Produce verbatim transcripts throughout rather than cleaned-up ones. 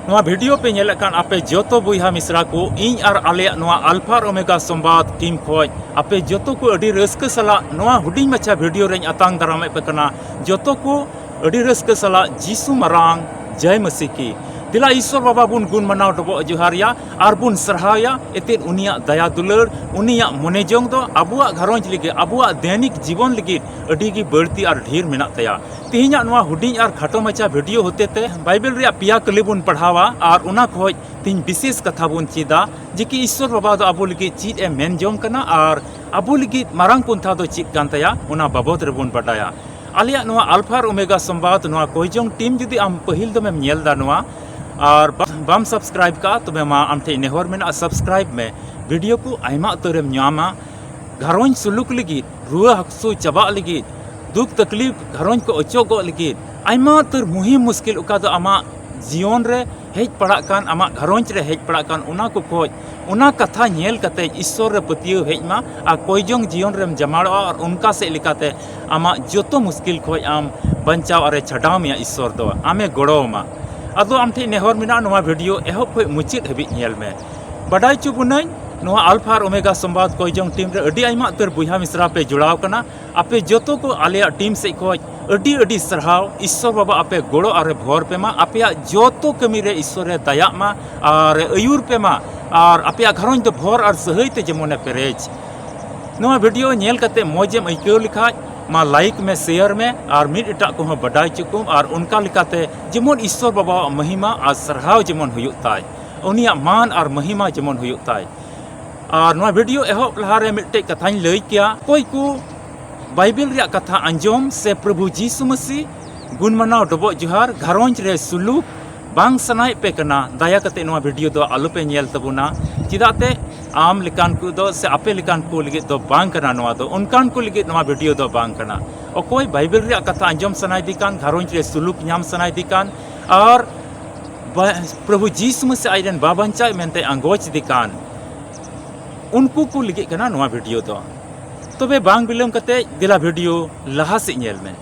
ᱱᱚᱣᱟ ᱵᱷᱤᱰᱤᱭᱳ ᱯᱮ ᱧᱮᱞᱮᱫ ᱠᱟᱱ ᱟᱯᱮ ᱡᱚᱛᱚ ᱵᱚᱭᱦᱟ ᱢᱤᱥᱨᱟ ᱠᱚ, ᱤᱧ ᱟᱨ ᱟᱞᱮᱭᱟᱜ ᱱᱚᱣᱟ ᱟᱞᱯᱷᱟ ᱟᱨ ᱳᱢᱮᱜᱟ ᱥᱚᱢᱵᱟᱫ ᱴᱤᱢ ᱠᱷᱚᱱ ᱟᱯᱮ ᱡᱚᱛᱚ ᱠᱚ ᱟᱹᱰᱤ ᱨᱟᱹᱥᱠᱟᱹ ᱥᱟᱞᱟᱜ ᱱᱚᱣᱟ ᱦᱩᱰᱤᱧ ᱢᱟᱪᱷᱟ ᱵᱷᱤᱰᱤᱭᱳ ᱨᱮᱧ ᱟᱛᱟᱝ ᱫᱟᱨᱟᱢᱮᱫ ᱯᱮ ᱠᱟᱱᱟ᱾ ᱡᱚᱛᱚ ᱠᱚ ᱟᱹᱰᱤ ᱨᱟᱹᱥᱠᱟᱹ ᱥᱟᱞᱟᱜ ᱡᱤᱥᱩ ᱢᱟᱨᱟᱝ ᱡᱟᱭ ᱢᱟᱹᱥᱤ ᱠᱤ᱾ ᱫᱮᱞᱟ ᱤᱥᱥᱚᱨ ᱵᱟᱵᱟ ᱵᱚᱱ ᱜᱩᱱ ᱢᱟᱱᱟᱣ ᱰᱚᱵᱚᱜ ᱡᱚᱦᱟᱨ ᱮᱭᱟ ᱟᱨ ᱵᱚᱱ ᱥᱟᱨᱦᱟᱣ ᱮᱭᱟ ᱮᱛᱮᱫ ᱩᱱᱤᱭᱟᱜ ᱫᱟᱭᱟ ᱫᱩᱞᱟᱹᱲ, ᱩᱱᱤᱭᱟᱜ ᱢᱚᱱᱮ ᱡᱚᱝ ᱫᱚ ᱟᱵᱚᱣᱟᱜ ᱜᱷᱟᱨᱚᱸᱡᱽ ᱞᱟᱹᱜᱤᱫ, ᱟᱵᱚᱣᱟᱜ ᱫᱮᱱᱤᱠ ᱡᱤᱵᱚᱱ ᱞᱟᱹᱜᱤᱫ ᱟᱹᱰᱤ ᱜᱮ ᱵᱟᱹᱲᱛᱤ ᱟᱨ ᱰᱷᱮᱨ ᱢᱮᱱᱟᱜ ᱛᱟᱭᱟ᱾ ᱛᱮᱦᱮᱧᱟᱜ ᱱᱚᱣᱟ ᱦᱩᱰᱤᱧ ᱟᱨ ᱠᱷᱟᱴᱚ ᱢᱟᱪᱷᱟ ᱵᱷᱤᱰᱤᱭᱳ ᱦᱚᱛᱮᱛᱮ ᱵᱟᱭᱵᱮᱞ ᱨᱮᱭᱟᱜ ᱯᱮᱭᱟ ᱠᱟᱹᱞᱤ ᱵᱚᱱ ᱯᱟᱲᱦᱟᱣᱟ ᱟᱨ ᱚᱱᱟ ᱠᱷᱚᱡ ᱛᱮᱦᱮᱧ ᱵᱤᱥᱮᱥ ᱠᱟᱛᱷᱟ ᱵᱚᱱ ᱪᱮᱫᱟ ᱡᱮ ᱠᱤ ᱤᱥᱥᱚᱨ ᱵᱟᱵᱟ ᱫᱚ ᱟᱵᱚ ᱞᱟᱹᱜᱤᱫ ᱪᱮᱫ ᱮ ᱢᱮᱱ ᱡᱚᱝ ᱠᱟᱱᱟ ᱟᱨ ᱟᱵᱚ ᱞᱟᱹᱜᱤᱫ ᱢᱟᱨᱟᱝ ᱯᱚᱱᱛᱷᱟ ᱫᱚ ᱪᱮᱫ ᱠᱟᱱ ᱛᱟᱭᱟ, ᱚᱱᱟ ᱵᱟᱵᱚᱫ ᱨᱮᱵᱚᱱ ᱵᱟᱰᱟᱭᱟ᱾ ᱟᱞᱮᱭᱟᱜ ᱱᱚᱣᱟ ᱟᱞᱯᱷᱟ ᱟᱨ ᱳᱢᱮᱜᱟ ᱥᱚᱢᱵᱟᱫ ᱱᱚᱣᱟ ᱠᱚᱭᱡᱚᱝ ᱴᱤᱢ ᱡᱩᱫᱤ ᱟᱢ ᱯᱟᱹᱦᱤᱞ ᱫᱚᱢᱮᱢ ᱧᱮᱞ ᱮᱫᱟ ᱱᱚᱣᱟ ᱟᱨ ᱵᱟ-, ᱵᱟᱢ ᱥᱟᱵᱥᱠᱨᱟᱭᱤᱵ ᱠᱟᱜᱼᱟ, ᱛᱚᱵᱮ ᱢᱟ ᱟᱢ ᱴᱷᱮᱱ ᱱᱮᱦᱚᱨ ᱢᱮᱱᱟᱜᱼᱟ, ᱥᱟᱵᱥᱠᱨᱟᱭᱤᱵ ᱢᱮ᱾ ᱵᱷᱤᱰᱤᱭᱳ ᱠᱚ ᱟᱭᱢᱟ ᱩᱛᱟᱹᱨᱮᱢ ᱧᱟᱢᱟ᱾ ᱜᱷᱟᱨᱚᱸᱡᱽ ᱥᱩᱞᱩᱠ ᱞᱟᱹᱜᱤᱫ, ᱨᱩᱣᱟᱹ ᱦᱟᱹᱥᱩ ᱪᱟᱵᱟᱜ ᱞᱟᱹᱜᱤᱫ, ᱫᱩᱠ ᱛᱟᱠᱞᱤᱯ ᱜᱷᱟᱨᱚᱸᱡᱽ ᱠᱚ ᱚᱪᱚᱜᱚᱜ ᱞᱟᱹᱜᱤᱫ, ᱟᱭᱢᱟ ᱩᱛᱟᱹᱨ ᱢᱩᱦᱤᱢ ᱢᱩᱥᱠᱤᱞ ᱚᱠᱟ ᱫᱚ ᱟᱢᱟᱜ ᱡᱤᱭᱚᱱ ᱨᱮ ᱦᱮᱡ ᱯᱟᱲᱟᱜ ᱠᱟᱱ, ᱟᱢᱟᱜ ᱜᱷᱟᱨᱚᱸᱡᱽ ᱨᱮ ᱦᱮᱡ ᱯᱟᱲᱟᱜ ᱠᱟᱱ, ᱚᱱᱟ ᱠᱚ ᱠᱷᱚᱡ, ᱚᱱᱟ ᱠᱟᱛᱷᱟ ᱧᱮᱞ ᱠᱟᱛᱮ ᱤᱥᱥᱚᱨ ᱨᱮ ᱯᱟᱹᱛᱭᱟᱹᱣ ᱦᱮᱡ ᱢᱟ ᱟᱨ ᱠᱚᱭᱡᱚᱝ ᱡᱤᱭᱚᱱ ᱨᱮᱢ ᱡᱟᱢᱟᱲᱚᱜᱼᱟ ᱟᱨ ᱚᱱᱠᱟ ᱥᱮᱫ ᱞᱮᱠᱟᱛᱮ ᱟᱢᱟᱜ ᱡᱚᱛᱚ ᱢᱩᱥᱠᱤᱞ ᱠᱷᱚᱡ ᱟᱢ ᱵᱟᱧᱪᱟᱣ ᱟᱨᱮ ᱪᱷᱟᱰᱟᱣ ᱢᱮᱭᱟ ᱤᱥᱥᱚᱨ ᱫᱚ, ᱟᱢᱮ ᱜᱚᱲᱚ ᱟᱢᱟ᱾ ᱟᱫᱚ ᱟᱢ ᱴᱷᱮᱱ ᱱᱮᱦᱚᱨ ᱢᱮᱱᱟᱜᱼᱟ, ᱱᱚᱣᱟ ᱵᱷᱤᱰᱤᱭᱳ ᱮᱦᱚᱵ ᱠᱷᱚᱡ ᱢᱩᱪᱟᱹᱫ ᱦᱟᱹᱵᱤᱡ ᱧᱮᱞ ᱢᱮ᱾ ᱵᱟᱰᱟᱭ ᱦᱚᱪᱚ ᱵᱚᱱᱟᱹᱧ, ᱱᱚᱣᱟ ᱟᱞᱯᱷᱟ ᱟᱨ ᱳᱢᱮᱜᱟ ᱥᱚᱢᱵᱟᱫ ᱠᱚᱭᱡᱚᱝ ᱴᱤᱢ ᱨᱮ ᱟᱹᱰᱤ ᱟᱭᱢᱟ ᱩᱛᱟᱹᱨ ᱵᱚᱭᱦᱟ ᱢᱤᱥᱨᱟ ᱯᱮ ᱡᱚᱲᱟᱣ ᱠᱟᱱᱟ᱾ ᱟᱯᱮ ᱡᱚᱛᱚ ᱠᱚ ᱟᱞᱮᱭᱟᱜ ᱴᱤᱢ ᱥᱮᱫ ᱠᱷᱚᱡ ᱟᱹᱰᱤ ᱟᱹᱰᱤ ᱥᱟᱨᱦᱟᱣ᱾ ᱤᱥᱥᱚᱨ ᱵᱟᱵᱟ ᱟᱯᱮ ᱜᱚᱲᱚ ᱟᱨᱮ ᱵᱷᱚᱨ ᱯᱮ ᱢᱟ, ᱟᱯᱮᱭᱟᱜ ᱡᱚᱛᱚ ᱠᱟᱹᱢᱤ ᱨᱮ ᱤᱥᱥᱚᱨ ᱮ ᱫᱟᱭᱟᱜ ᱢᱟ ᱟᱨ ᱟᱹᱭᱩᱨ ᱯᱮ ᱢᱟ ᱟᱨ ᱟᱯᱮᱭᱟᱜ ᱜᱷᱟᱨᱚᱸᱡᱽ ᱫᱚ ᱵᱷᱚᱨ ᱟᱨ ᱥᱟᱹᱦᱟᱹᱭ ᱛᱮ ᱡᱮᱢᱚᱱᱮ ᱯᱮᱨᱮᱡ᱾ ᱱᱚᱣᱟ ᱵᱷᱤᱰᱤᱭᱳ ᱧᱮᱞ ᱠᱟᱛᱮ ᱢᱚᱡᱽ ᱮᱢ ᱟᱹᱭᱠᱟᱹᱣ ᱞᱮᱠᱷᱟᱡ ᱢᱟ ᱞᱟᱭᱤᱠ ᱢᱮ, ᱥᱮᱭᱟᱨ ᱢᱮ ᱟᱨ ᱢᱤᱫ ᱮᱴᱟᱜ ᱠᱚᱦᱚᱸ ᱵᱟᱰᱟᱭ ᱦᱚᱪᱚ ᱠᱚᱢ ᱟᱨ ᱚᱱᱠᱟ ᱞᱮᱠᱟᱛᱮ ᱡᱮᱢᱚᱱ ᱤᱥᱥᱚᱨ ᱵᱟᱵᱟᱣᱟᱜ ᱢᱚᱦᱤᱢᱟ ᱟᱨ ᱥᱟᱨᱦᱟᱣ ᱡᱮᱢᱚᱱ ᱦᱩᱭᱩᱜ ᱛᱟᱭ, ᱩᱱᱤᱭᱟᱜ ᱢᱟᱱ ᱟᱨ ᱢᱚᱦᱤᱢᱟ ᱡᱮᱢᱚᱱ ᱦᱩᱭᱩᱜ ᱛᱟᱭ᱾ ᱟᱨ ᱱᱚᱣᱟ ᱵᱷᱤᱰᱤᱭᱳ ᱮᱦᱚᱵ ᱞᱟᱦᱟᱨᱮ ᱢᱤᱫᱴᱮᱡ ᱠᱟᱛᱷᱟᱧ ᱞᱟᱹᱭ ᱠᱮᱭᱟ, ᱚᱠᱚᱭ ᱠᱚ ᱵᱟᱭᱵᱮᱞ ᱨᱮᱭᱟᱜ ᱠᱟᱛᱷᱟ ᱟᱸᱡᱚᱢ ᱥᱮ ᱯᱨᱚᱵᱷᱩ ᱡᱤᱥᱩ ᱢᱟᱹᱥᱤ ᱜᱩᱱ ᱢᱟᱱᱟᱣ ᱰᱚᱵᱚᱜ ᱡᱚᱦᱟᱨ ᱜᱷᱟᱨᱚᱸᱡᱽ ᱨᱮ ᱥᱩᱞᱩᱠ ᱵᱟᱝ ᱥᱟᱱᱟᱭᱮᱫ ᱯᱮ ᱠᱟᱱᱟ, ᱫᱟᱭᱟ ᱠᱟᱛᱮ ᱱᱚᱣᱟ ᱵᱷᱤᱰᱤᱭᱳ ᱫᱚ ᱟᱞᱚᱯᱮ ᱧᱮᱞ ᱛᱟᱵᱚᱱᱟ᱾ ᱪᱮᱫᱟᱜ ᱛᱮ ᱟᱢ ᱞᱮᱠᱟᱱ ᱠᱚ ᱫᱚ ᱥᱮ ᱟᱯᱮ ᱞᱮᱠᱟᱱ ᱠᱚ ᱞᱟᱹᱜᱤᱫ ᱫᱚ ᱵᱟᱝ ᱠᱟᱱᱟ, ᱱᱚᱣᱟ ᱫᱚ ᱚᱱᱠᱟᱱ ᱠᱚ ᱞᱟᱹᱜᱤᱫ ᱱᱚᱣᱟ ᱵᱷᱤᱰᱤᱭᱳ ᱫᱚ ᱵᱟᱝ ᱠᱟᱱᱟ᱾ ᱚᱠᱚᱭ ᱵᱟᱭᱵᱮᱞ ᱨᱮᱭᱟᱜ ᱠᱟᱛᱷᱟ ᱟᱸᱡᱚᱢ ᱥᱟᱱᱟᱭᱮᱫᱮ ᱠᱟᱱ, ᱜᱷᱟᱨᱚᱸᱡᱽ ᱨᱮ ᱥᱩᱞᱩᱠ ᱧᱟᱢ ᱥᱟᱱᱟᱭᱮᱫᱮ ᱠᱟᱱ ᱟᱨ ᱵᱟ-, ᱯᱨᱚᱵᱷᱩ ᱡᱤᱥᱩ ᱢᱟᱹᱥᱤ ᱟᱡ ᱨᱮᱱ ᱵᱟᱵᱟᱧᱪᱟᱣ ᱢᱮᱱᱛᱮ ᱟᱸᱜᱚᱪ ᱤᱫᱤ ᱠᱟᱱ, ᱩᱱᱠᱩ ᱠᱚ ᱞᱟᱹᱜᱤᱫ ᱠᱟᱱᱟ ᱱᱚᱣᱟ ᱵᱷᱤᱰᱤᱭᱳ ᱫᱚ᱾ ᱛᱚᱵᱮ ᱵᱟᱝ ᱵᱤᱞᱚᱢ ᱠᱟᱛᱮ ᱫᱮᱞᱟ ᱵᱷᱤᱰᱤᱭᱳ ᱞᱟᱦᱟ ᱥᱮᱫ ᱧᱮᱞ ᱢᱮ᱾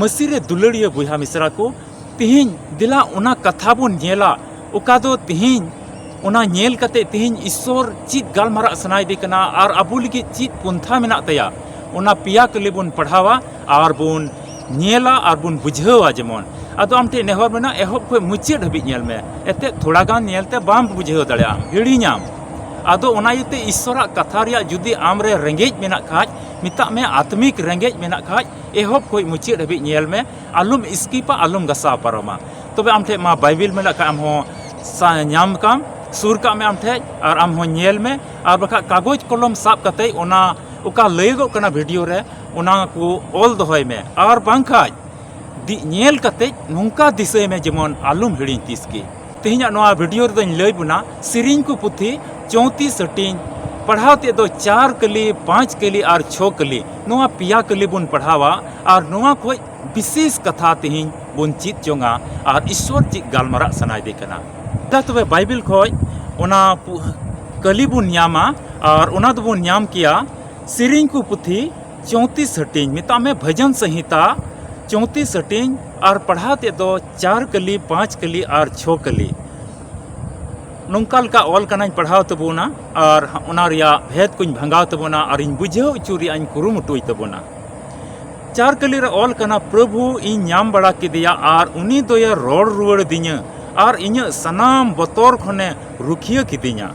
ᱢᱟᱹᱥᱤ ᱨᱮ ᱫᱩᱞᱟᱹᱲᱤᱭᱟᱹ ᱵᱚᱭᱦᱟ ᱢᱤᱥᱨᱟ ᱠᱚ, ᱛᱤᱦᱤᱧ ᱫᱮᱞᱟ ᱚᱱᱟ ᱠᱟᱛᱷᱟ ᱵᱚᱱ ᱧᱮᱞᱟ, ᱚᱠᱟ ᱫᱚ ᱛᱤᱦᱤᱧ ᱚᱱᱟ ᱧᱮᱞ ᱠᱟᱛᱮ ᱛᱤᱦᱤᱧ ᱤᱥᱥᱚᱨ ᱪᱮᱫ ᱜᱟᱞᱢᱟᱨᱟᱜ ᱥᱟᱱᱟᱭᱮᱫᱮ ᱠᱟᱱᱟ ᱟᱨ ᱟᱵᱚ ᱞᱟᱹᱜᱤᱫ ᱪᱮᱫ ᱯᱚᱱᱛᱷᱟ ᱢᱮᱱᱟᱜ ᱛᱟᱭᱟ, ᱚᱱᱟ ᱯᱮᱭᱟ ᱠᱟᱹᱞᱤ ᱵᱚᱱ ᱯᱟᱲᱦᱟᱣᱟ ᱟᱨ ᱵᱚᱱ ᱧᱮᱞᱟ ᱟᱨ ᱵᱚᱱ ᱵᱩᱡᱷᱟᱹᱣᱟ᱾ ᱡᱮᱢᱚᱱ, ᱟᱫᱚ ᱟᱢ ᱴᱷᱮᱱ ᱱᱮᱦᱚᱨ ᱢᱮᱱᱟᱜᱼᱟ, ᱮᱦᱚᱵ ᱠᱷᱚᱱ ᱢᱩᱪᱟᱹᱫ ᱦᱟᱹᱵᱤᱡ ᱧᱮᱞ ᱢᱮ᱾ ᱮᱱᱛᱮᱫ ᱛᱷᱚᱲᱟ ᱜᱟᱱ ᱧᱮᱞ ᱛᱮ ᱵᱟᱢ ᱵᱩᱡᱷᱟᱹᱣ ᱫᱟᱲᱮᱭᱟᱜᱼᱟ, ᱦᱤᱲᱤᱧᱟᱢ᱾ ᱟᱫᱚ ᱚᱱᱟ ᱤᱭᱟᱹᱛᱮ ᱤᱥᱥᱚᱨᱟᱜ ᱠᱟᱛᱷᱟ ᱨᱮᱭᱟᱜ ᱡᱩᱫᱤ ᱟᱢ ᱨᱮ ᱨᱮᱸᱜᱮᱡ ᱢᱮᱱᱟᱜ ᱠᱷᱟᱡ, ᱢᱮᱛᱟᱜ ᱢᱮ ᱟᱛᱢᱤᱠ ᱨᱮᱸᱜᱮᱡ ᱢᱮᱱᱟᱜ ᱠᱷᱟᱡ, ᱮᱦᱚᱵ ᱠᱷᱚᱱ ᱢᱩᱪᱟᱹᱫ ᱦᱟᱹᱵᱤᱡ ᱧᱮᱞ ᱢᱮ, ᱟᱞᱚᱢ ᱥᱠᱤᱯᱟ, ᱟᱞᱚᱢ ᱜᱟᱥᱟᱣ ᱯᱟᱨᱚᱢᱟ᱾ ᱛᱚᱵᱮ ᱟᱢ ᱴᱷᱮᱱ ᱢᱟ ᱵᱟᱭᱵᱮᱞ ᱢᱮᱱᱟᱜ ᱠᱷᱟᱡ, ᱟᱢ ᱦᱚᱸ ᱥᱟ-, ᱧᱟᱢ ᱠᱟᱢ, ᱥᱩᱨ ᱠᱟᱜ ᱢᱮ ᱟᱢ ᱴᱷᱮᱱ ᱟᱨ ᱟᱢ ᱦᱚᱸ ᱧᱮᱞ ᱢᱮ, ᱟᱨ ᱵᱟᱠᱷᱟᱡ ᱠᱟᱜᱚᱡᱽ ᱠᱚᱞᱚᱢ ᱥᱟᱵ ᱠᱟᱛᱮ ᱚᱱᱟ ᱚᱠᱟ ᱞᱟᱹᱭᱚᱜᱚᱜ ᱠᱟᱱᱟ ᱵᱷᱤᱰᱤᱭᱳ ᱨᱮ, ᱚᱱᱟ ᱠᱚ ᱚᱞ ᱫᱚᱦᱚᱭ ᱢᱮ᱾ ᱟᱨ ᱵᱟᱝᱠᱷᱟᱡ ᱫᱤ-, ᱧᱮᱞ ᱠᱟᱛᱮ ᱱᱚᱝᱠᱟ ᱫᱤᱥᱟᱹᱭ ᱢᱮ, ᱡᱮᱢᱚᱱ ᱟᱞᱚᱢ ᱦᱤᱲᱤᱧ ᱛᱤᱥ ᱜᱮ᱾ ᱛᱮᱦᱮᱧᱟᱜ ᱱᱚᱣᱟ ᱵᱷᱤᱰᱤᱭᱳ ᱨᱮᱫᱚᱧ ᱞᱟᱹᱭ ᱵᱚᱱᱟ ᱥᱮᱨᱮᱧ ᱠᱚ ᱯᱩᱛᱷᱤ ᱪᱳᱭᱛᱨᱤᱥ ᱦᱟᱹᱴᱤᱧ, ᱯᱟᱲᱦᱟᱣ ᱛᱮᱫ ᱫᱚ ᱪᱟᱨ ᱠᱟᱹᱞᱤ, ᱯᱟᱸᱪ ᱠᱟᱹᱞᱤ ᱟᱨ ᱪᱷᱚ ᱠᱟᱹᱞᱤ, ᱱᱚᱣᱟ ᱯᱮᱭᱟ ᱠᱟᱹᱞᱤ ᱵᱚᱱ ᱯᱟᱲᱦᱟᱣᱟ᱾ ᱟᱨ ᱱᱚᱣᱟ ᱠᱷᱚᱡ ᱵᱤᱥᱮᱥ ᱠᱟᱛᱷᱟ ᱛᱮᱦᱮᱧ ᱵᱚᱱ ᱪᱮᱫ ᱡᱚᱝᱟ ᱟᱨ ᱤᱥᱥᱚᱨ ᱪᱮᱫ ᱜᱟᱞᱢᱟᱨᱟᱜ ᱥᱟᱱᱟᱭᱮᱫᱮ ᱠᱟᱱᱟ᱾ ᱫᱟ ᱛᱚᱵᱮ ᱵᱟᱭᱵᱮᱞ ᱠᱷᱚᱡ ᱚᱱᱟ ᱯᱩ-, ᱠᱟᱹᱞᱤ ᱵᱚᱱ ᱧᱟᱢᱟ ᱟᱨ ᱚᱱᱟ ᱫᱚᱵᱚᱱ ᱧᱟᱢ ᱠᱮᱭᱟ ᱥᱮᱨᱮᱧ ᱠᱚ ᱯᱩᱛᱷᱤ ᱪᱳᱭᱛᱨᱤᱥ ᱦᱟᱹᱴᱤᱧ, ᱢᱮᱛᱟᱜ ᱢᱮ ᱵᱷᱟᱡᱟᱱ ᱥᱚᱝᱦᱤᱛᱟ ᱪᱳᱭᱛᱨᱤᱥ ᱦᱟᱹᱴᱤᱧ, ᱟᱨ ᱯᱟᱲᱦᱟᱣ ᱛᱮᱫ ᱫᱚ ᱪᱟᱨ ᱠᱟᱹᱞᱤ, ᱯᱟᱸᱪ ᱠᱟᱹᱞᱤ ᱟᱨ ᱪᱷᱚ ᱠᱟᱹᱞᱤ᱾ ᱱᱚᱝᱠᱟ ᱞᱮᱠᱟ ᱚᱞ ᱠᱟᱱᱟᱧ, ᱯᱟᱲᱦᱟᱣ ᱛᱟᱵᱚᱱᱟ ᱟᱨ ᱚᱱᱟ ᱨᱮᱭᱟᱜ ᱵᱷᱮᱫ ᱠᱚᱧ ᱵᱷᱟᱸᱜᱟᱣ ᱛᱟᱵᱚᱱᱟ ᱟᱨᱤᱧ ᱵᱩᱡᱷᱟᱹᱣ ᱦᱚᱪᱚ ᱨᱮᱭᱟᱜ ᱤᱧ ᱠᱩᱨᱩᱢᱩᱴᱩᱭ ᱛᱟᱵᱚᱱᱟ᱾ ᱪᱟᱨ ᱠᱟᱹᱞᱤ ᱨᱮ ᱚᱞ ᱠᱟᱱᱟ, ᱯᱨᱚᱵᱷᱩ ᱤᱧ ᱧᱟᱢ ᱵᱟᱲᱟ ᱠᱮᱫᱮᱭᱟ ᱟᱨ ᱩᱱᱤ ᱫᱚᱭᱮ ᱨᱚᱲ ᱨᱩᱣᱟᱹᱲ ᱟᱹᱫᱤᱧᱟ ᱟᱨ ᱤᱧᱟᱹᱜ ᱥᱟᱱᱟᱢ ᱵᱚᱛᱚᱨ ᱠᱷᱚᱱᱮ ᱨᱩᱠᱷᱤᱭᱟᱹ ᱠᱤᱫᱤᱧᱟ᱾